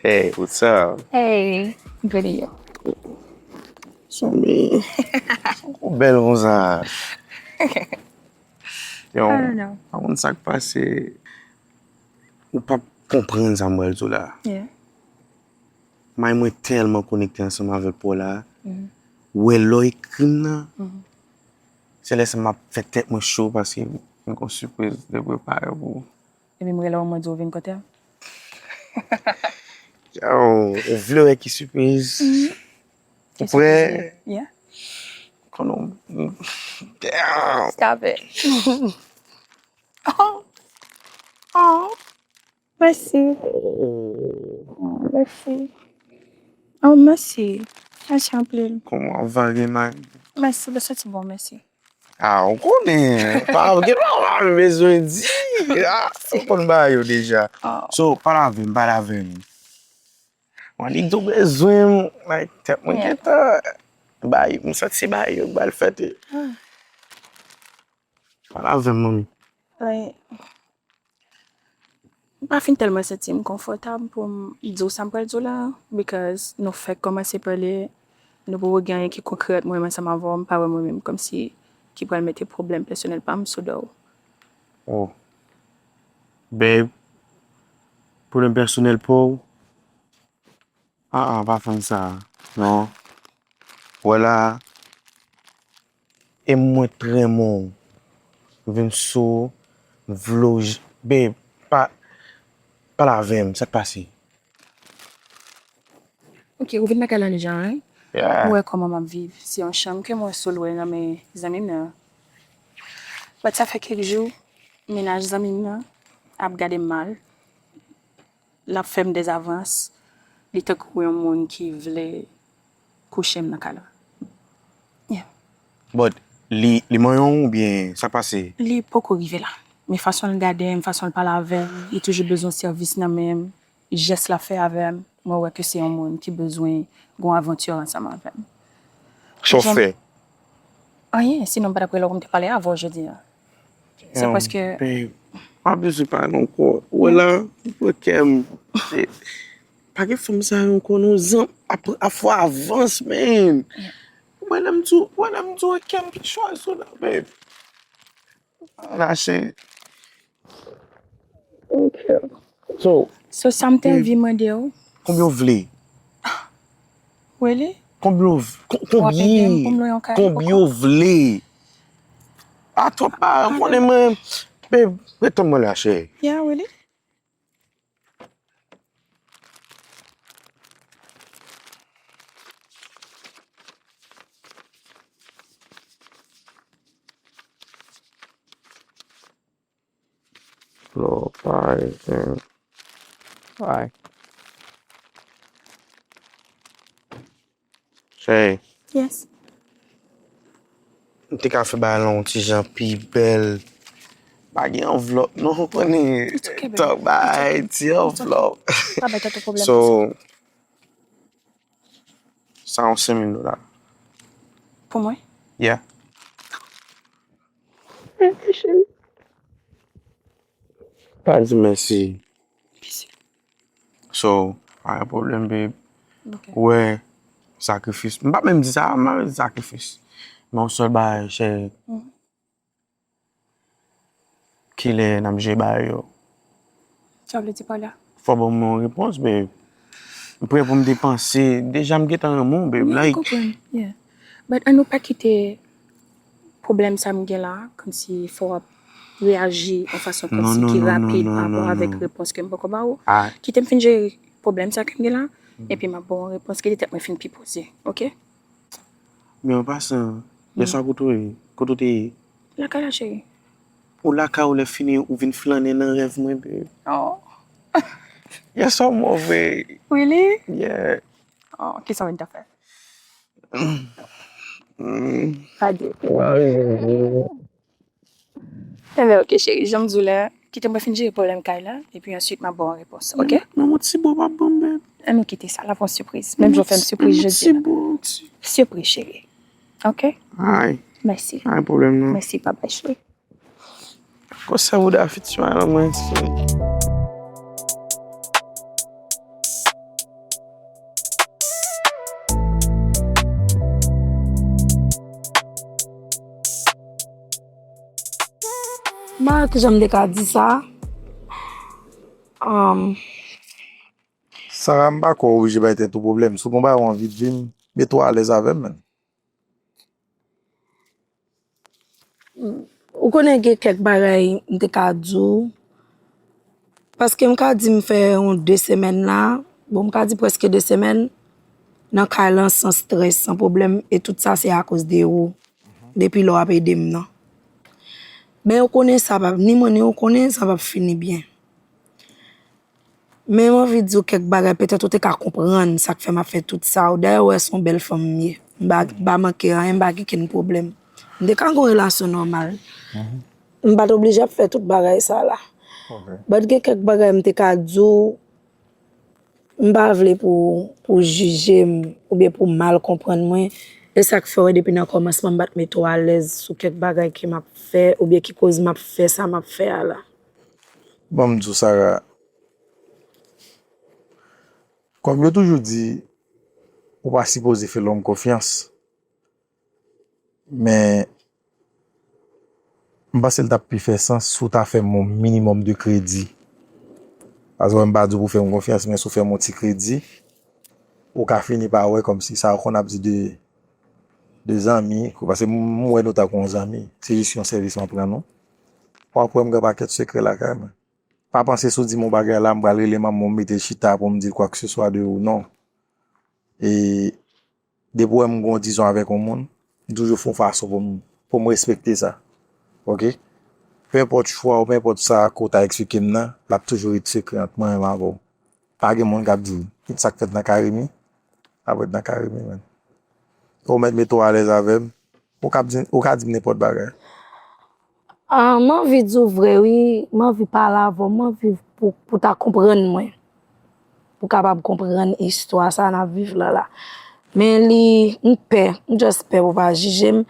Hey, what's up? Hey, good to you. Sonbe. Ou bèl konsa. Yo, I don't know. Pa konn sa k pase. Ou p ap konprann sa m pral di w la. Yeah. May mwen tèlman konekte ansanm avèk po la. Wè lè w ekri m nan. Se lè sa m ap fè tèt mwen cho paske m gen yon sipriz de prepare pou ou. Epi m rele w, mwen di w vin kote m. Yo, ou vle wè ki sipriz? Ou prè? Yeah. Konnen w. Damn. Stop it. Oh. Oh. Mèsi. Oh, mèsi. Oh, mèsi. Mèsi anpil. Kòman w ap vare, man? Mèsi, m santi bon, mèsi. Ah, ou konnen. Pa gen pa bezwen di. Ah, ou konn bagay yo deja. Oh. So, pale avè m, pale avè m. Mwen di tou bezwen m, like, tèt mwen Yeah. gentan. Bay, m santi se bay yo k bal fèt. Pale avè m, manmi. Like, m pa fin tèlman santi m konfòtab pou m di w sa m pral di w la, because nou fèk kòmanse pale, nou poko gen anyen ki konkrèt mwen menm ansanm avè w, m pa wè mwen menm kòmsi ki pral mete pwoblèm pèsonèl pa m sou do w. Oh. Babe, pwoblèm pèsonèl pa w? Ah, ah, pa fè m sa. Non. Wè la, e mwen t renmen w. M vin sou w, m vle w j-, babe, pa, pale avè m, sa k pase? Ok, ou vin lakay la deja, right? Yeah. Ou wè kòman m ap viv. Se yon chanm ke mwen sou lwe nan men zanmi m nan. But sa fè kèk jou, mennaj zanmi m nan ap gade m mal. L ap fè m dezavans. Li tankou yon moun ki vle kouche m nan kay la. Yeah. But li, li manyen w oubyen sa k pase? Li poko rive la. Men fason l gade m, fason l pale avè m, li toujou bezwen sèvis nan men m. Jès l ap fè avè m, mwen wè ke se yon moun ki bezwen gon avanti ansanm avè m. Sa w fè? Anyen, sinon m pa t ap rele w pou m te pale avè w jodi a. Se paske Babe, pa bezwen pale ankò. Ou wè la, ou wè kè m. Se, pa gen fanm sa yo ankò non, zanm, ap, ap fè avans, man. Ou wè lè m di w, ou wè lè m di w kè m ki chwazi w la, babe. Ala cheri. So, So sa m te anvi mande w. Konbyen w vle? Really? Konbyen w v-, kon- W ap ede m pou m konbyen? lwe yon kay Konbyen w vle? A twòp pa konnen mwen. Babe, ret tann mwen la, cheri. Yeah, really? Lò, pa ret, man. Why? Cheri, Yes. m te ka fè bagay lan yon ti jan pi bèl. Pa gen anvlòp, non, ou konnen. It's okay, baby. Tan bay, ti anvlòp. Pa bay tèt ou pwoblèm. So, sa yon senk mil dola. Pou mwen? Yeah. Pa di mèsi. So, pa gen pwoblèm, babe. Ok. Ou wè, sakrifis. M pa menm di sa, m pa menm di sakrifis. Men yon sèl bagay, cheri. Kilè n ap jere bagay yo? Sa w vle di pa la? Fò ban mwen yon repons, babe. M prè pou m depanse. Deja, m gentan renmen w, babe. Wi, m Like, konprann. Yeah. But ann nou pa kite pwoblèm sa m gen la, kòmsi fò w ap reyaji yon fason Non, kòmsi non, ki non, rapid non, pa non, rapò non, avèk non. Repons ke m poko ba ou. Ah. Kite m fin jere pwoblèm sa ke m gen la, epi m ap ba w yon repons ki tèt mwen fin pi poze, ok? Men an pasan, yè swa kote w ye? Kote w te ye? Lakay la, cheri. Ou lakay ou lè fini, ou vin flannen nan rèv mwen, babe. Oh. Yè swa mwen vre. Really? Yeah. Oh, kisa w vin ta fè? Mm. Pa di. Why? Enben, ok, cheri, jan m di w la, kite mwen fin jere pwoblèm kay la, epi answit m ap ba w yon repons, ok? Men yon ti bo p ap ban m, babe. Ann nou kite sa, l ap yon sipriz. Menm jan w fè m sipriz jodi a. Ti bo, ti. Sipriz, cheri. Ok? Ay, Mèsi. pa gen pwoblèm, non. Mèsi, babay, cheri. Konsa bouda fiti a lan mwen. M pa wè kijan m te ka di sa. Ahn, Sara, m pa kwè w oblije bay tèt ou pwoblèm. Si w gen yon bagay ou anvi di m, mete w alèz avè m, menn. Ou konnen gen kèk bagay m te ka di w, paske m ka di m fè yon de semèn la, bon, m ka di prèske de semèn, nan kay lan san strès, san pwoblèm, e tout sa se akoz de ou, depi lè w ap ede m nan. Men ou konnen sa p ap, ni mwen ni ou konnen sa p ap fini byen. Men m anvi di w kèk bagay, petèt ou te ka konprann sa k fè m ap fè tout sa. Ou dayè ou wè se yon bèl fanm m ye. M pa, m pa manke anyen, m pa gen kenn pwoblèm. M te ka gen yon relasyon nòmal. M pa t oblije ap fè tout bagay sa la. But gen kèk bagay m te ka di w, m pa vle pou, pou w jije m oubyen pou w mal konprann mwen. E sa k fè w wè depi nan kòmansman m pa t mete w alèz sou kèk bagay ke m ap fè oubyen ki koz m ap fè sa m ap fè a la. Ban m di w, Sara, kòm yo toujou di, ou pa sipoze fè lòm konfyans. Men, m panse l t ap pi fè sans si w ta fè m yon minimòm de kredi. Paske m pa di w pou w fè m konfyans, men si w fè m yon ti kredi, ou ka fini pa wè kòmsi sa yo konn ap di de, de zanmi, paske m, m wè nou tankou yon zanmi. Se jis yon sèvis m ap rann ou. W ap wè m gen pakèt sekrè lakay mwen. Pa panse si w di m yon bagay la, m pral rele manman w, m mete l chita pou m di l kwakseswa de ou, non. E depi w wè m gen yon dizon avèk yon moun, m toujou fè yon fason pou m, pou m respekte sa. Oke? Penenpòt chwa ou, penenpòt sa ke w ta eksplike m nan, l ap toujou ret sekrè ant mwen menm avè w. Pa gen moun k ap di w, kit sa k fèt nan kari m, ap ret nan kari m, menn. Ou mèt mete w alèz avè m, ou ka di, ou ka di m nenpòt bagay. Ah, m anvi di w vre, wi. M anvi pale avè w. M anvi pou, pou w ta konprann mwen. Pou w kapab konprann istwa sa n ap viv la la. Men li, m pè. M just pè pou w pa jije m.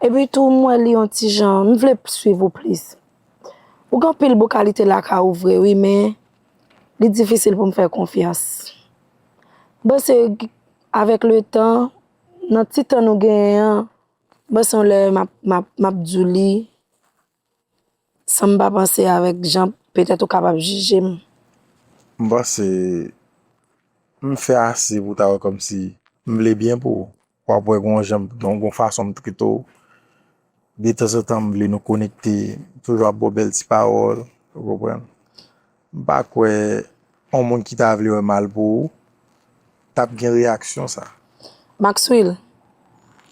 Epi tou, m wè li yon ti jan, m vle swiv ou plis. Ou gen anpil bon kalite lakay ou vre, wi, men li difisil pou m fè konfyans. M panse avèk letan, nan ti tan nou genyen an, m panse yon lè m ap, m ap, m ap di w li, san m pa panse avèk jan petèt ou kapab jije m. M panse m fè ase pou w ta wè kòmsi m vle byen pou ou. W ap wè gen yon jan, gen yon fason m trete w. Detanzantan, m vle nou konekte, m toujou ap ba w bèl ti pawòl, ou konprann? M pa kwè yon moun ki ta vle wè mal pou ou, t ap gen reyaksyon sa. Maxwell,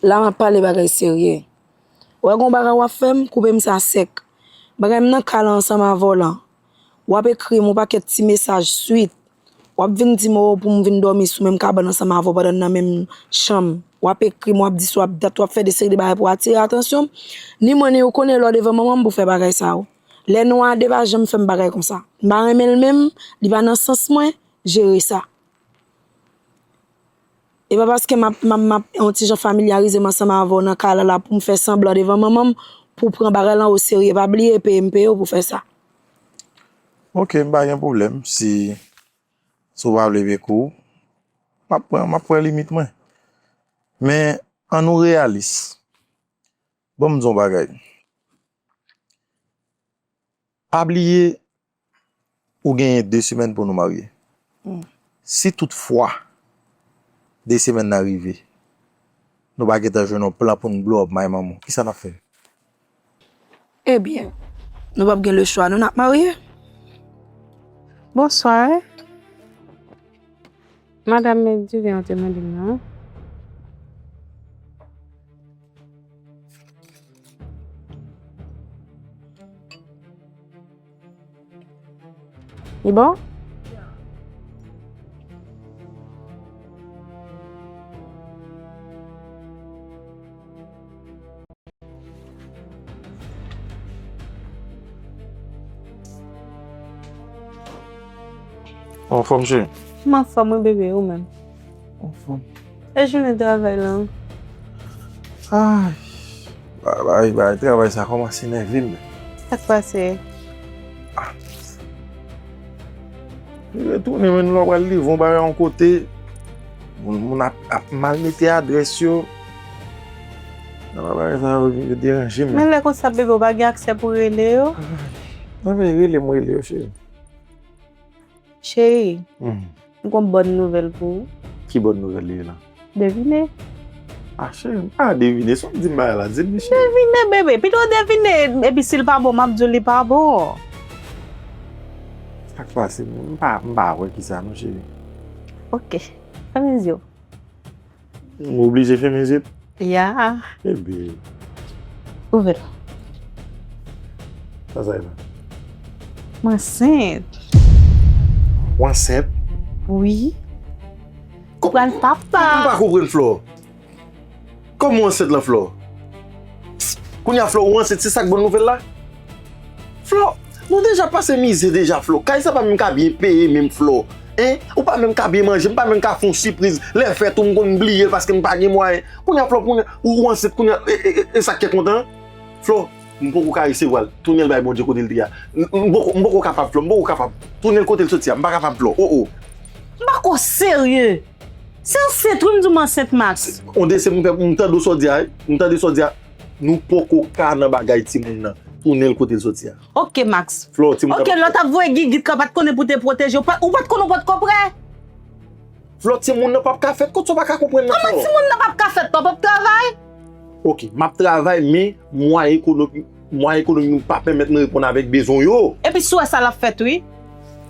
la m ap pale bagay serye. Ou wè gen yon bagay w ap fè m, koupe m sa sèk. Bagay m nan kay la ansanm avè w lan. W ap ekri m yon pakèt ti mesaj swit. W ap vin di m, o, pou m vin dòmi sou menm kabann ansanm avè w pandan n nan menm chanm. W ap ekri m, w ap di sou, w ap dat, w ap fè de seri de bagay pou atire atansyon m. Ni mwen ni ou konnen lè w devan manman m pou fè bagay sa yo. Lè nou a de pa janm fè m bagay konsa. M pa renmen l menm, li pa nan sans mwen, jere sa. E pa paske m ap, m ap, m ap yon ti jan familyarize m ansanm avè w nan kay la la pou m fè sanblan devan manman m, pou w pran bagay lan oserye. Pa bliye, peye m peye w pou fè sa. Oke, m pa gen pwoblèm. Si, si w pa vle peye kou, m ap pran, m ap pran limit mwen. Men, ann nou reyalis. Ban m di w yon bagay. Pa bliye, ou genyen de semèn pou nou marye. Si toutfwa, de semèn nan rive, nou pa gentan jwenn yon plan pou n blow up my manman, kisa n ap fè? Ebyen, nou p ap gen lechwa, nou n ap marye. Bonswa. Madanm, men diven w te mande m nan. Li bon? Ou anfòm, cheri? M anfòm, wi, bebe, ou menm? Anfòm. E jounen travay lan? Ay, bay, bay, bay, travay sa kòmanse nève m. Sa k pase? Ah. Li retounen, men nou la pral livre yon bagay yon kote. Moun, moun ap, ap mal mete adrès yo. Nan bagay sa yo, yo deranje m. Men lè konsa, bebe, ou pa gen aksè pou rele yo? Non, men rele m, rele yo, cheri. Cheri, m gon bòn nouvèl pou ou. Ki bòn nouvèl li ye la? Devine. Ah, cheri, m pa devine. Sa w di m bagay la, di m, cheri. Devine, bebe. Pito w devine. Epi si l pa bon, m ap di w li pa bon. Sa k pase? M pa, m pa wè kisa non, cheri. Ok. Fèmen zye w. M oblije fèmen zye m? Ya. Ebyen. Ouvè l. Sa sa ye la? M ansent. Ou ansent? Wi. Ou pral papa. M pa konprann, Flò. Kòman ou ansent lan, Flò? Kounye a, Flò, ou ansent, se sa k bòn nouvèl la? Flò, nou deja pase mizè deja, Flò. Kay sa pa menm ka byen peye menm, Flò. Hein? Ou pa menm ka byen manje, m pa menm ka fè yon sipriz. Lè fèt ou, m konn bliye l paske m pa gen mwayen. Kounye a, Flò, kounye a, ou, ou ansent, kounye a, e, e, e, e sa k kè kontan? Flò, m poko ka resevwa l. Tounen l bay Bondye kote l te ye a. M, m poko, m poko kapab, Flò, m poko kapab. Tounen l kote l soti a, m pa kapab, Flò. O, o. M poko serye. Se ansent wi, m di w m ansent, Max. On de se m fè, m tande w sa w di a, wi. M tande sa w di a. Nou poko ka nan bagay timoun nan. Tounen l kote l soti a. Ok, Max. Flò, timoun nan. Ok, lè w t ap voye gigit la, w pa t konnen pou te pwoteje w. Pa, ou pa t konnen w pa t ko prè. Flò, timoun nan p ap ka fèt. Kot sa w pa ka konprann nan, Flò? Kòman timoun nan p ap ka fèt? Papa p ap travay? Ok, m ap travay, men mwayen ekonomi, mwayen ekonomi m pa pèmèt mwen reponn avèk bezwen yo. Epi si w wè sa l ap fèt, wi.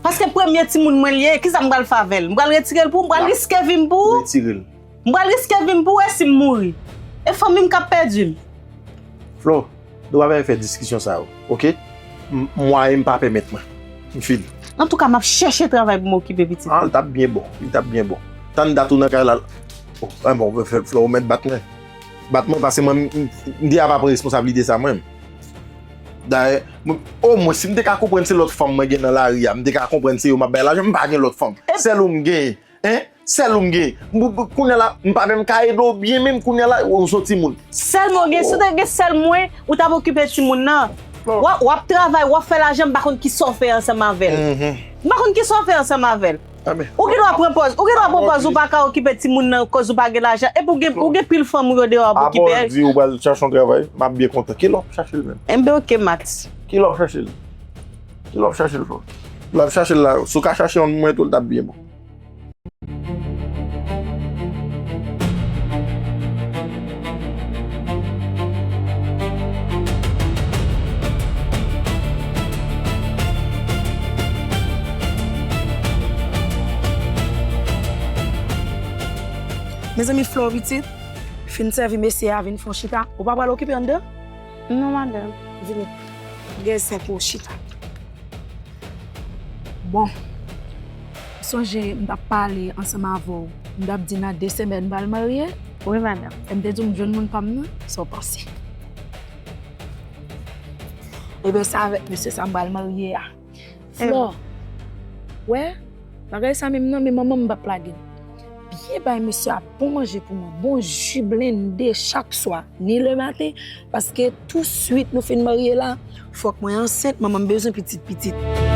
Paske premye timoun mwen l ye, kisa m pral fè avè l? M pral retire l pou ou? M pral riske vi m pou ou? Retire l. M pral riske vi m pou ou e si m mouri? E fanmi m k ap pèdi m. Flò, nou pa bezwen fè diskisyon sa yo, ok? M, mwayen m pa pèmèt mwen. M fini. Antouka, m ap chèche travay pou m okipe pitit. Ah, li t ap byen bon. Li t ap byen bon. Tann dat ou nan kay la. Oh, ah bon, Flò, ou mèt bat mwen. Bat mwen, paske mwen, m, m, m deja pa pran responsablite sa mwen menm. Dayè, mwen, omwen, si m te ka konprann se lòt fanm mwen gen nan lari a, m te ka konprann se yo m ap bay lajan, m pa gen lòt fanm. Sèl ou m genyen. Hein? Sèl ou m genyen. M, m, kounye a la, m pa menm ka ede w byen menm kounye a la, ou se yon timoun. Sèl mwen gen, si w te gen sèl mwen, ou t ap okipe timoun nan. W ap, w ap travay, w ap fè lajan, m pa konn kisa w fè ansanm avè l. M pa konn kisa w fè ansanm avè l. Ou gen dwa pran pòz, ou gen dwa pran pòz, ou pa ka okipe timoun nan, koz ou pa gen lajan. Epi ou gen, ou gen pil fanm ou yo deyò ap okipe. Apa w di ou pral chache yon travay, m ap byen kontan. Kilè w ap chache l menm? Enben, ok, Max. Kilè w ap chache l? Kilè w ap chache l, Flò? Lè w ap chache l la, si w ka chache yon mwen tou, l t ap byen bon. Mezanmi, Flò pitit, fin sèvi mesye a, vin fè yon chita. Ou pa pral okipe anndan? Non, madanm. Vini. Gen zen pou w chita. Bon, sonje m t ap pale ansanm avè w, m t ap di nan de semèn m pral marye. Wi, madanm. E m te di w m jwenn moun pa m nan, sa w panse? Ebyen, se avèk mesye sa m pral marye a. Flò, wè, bagay sa menm nan, men manman m p ap lage l. Byen bay mesye a bon manje pou mwen, bon ji blende chak swa, ni lematen, paske touswit nou fin marye la, fòk mwen ansent, manman m bezwen pitit pitit.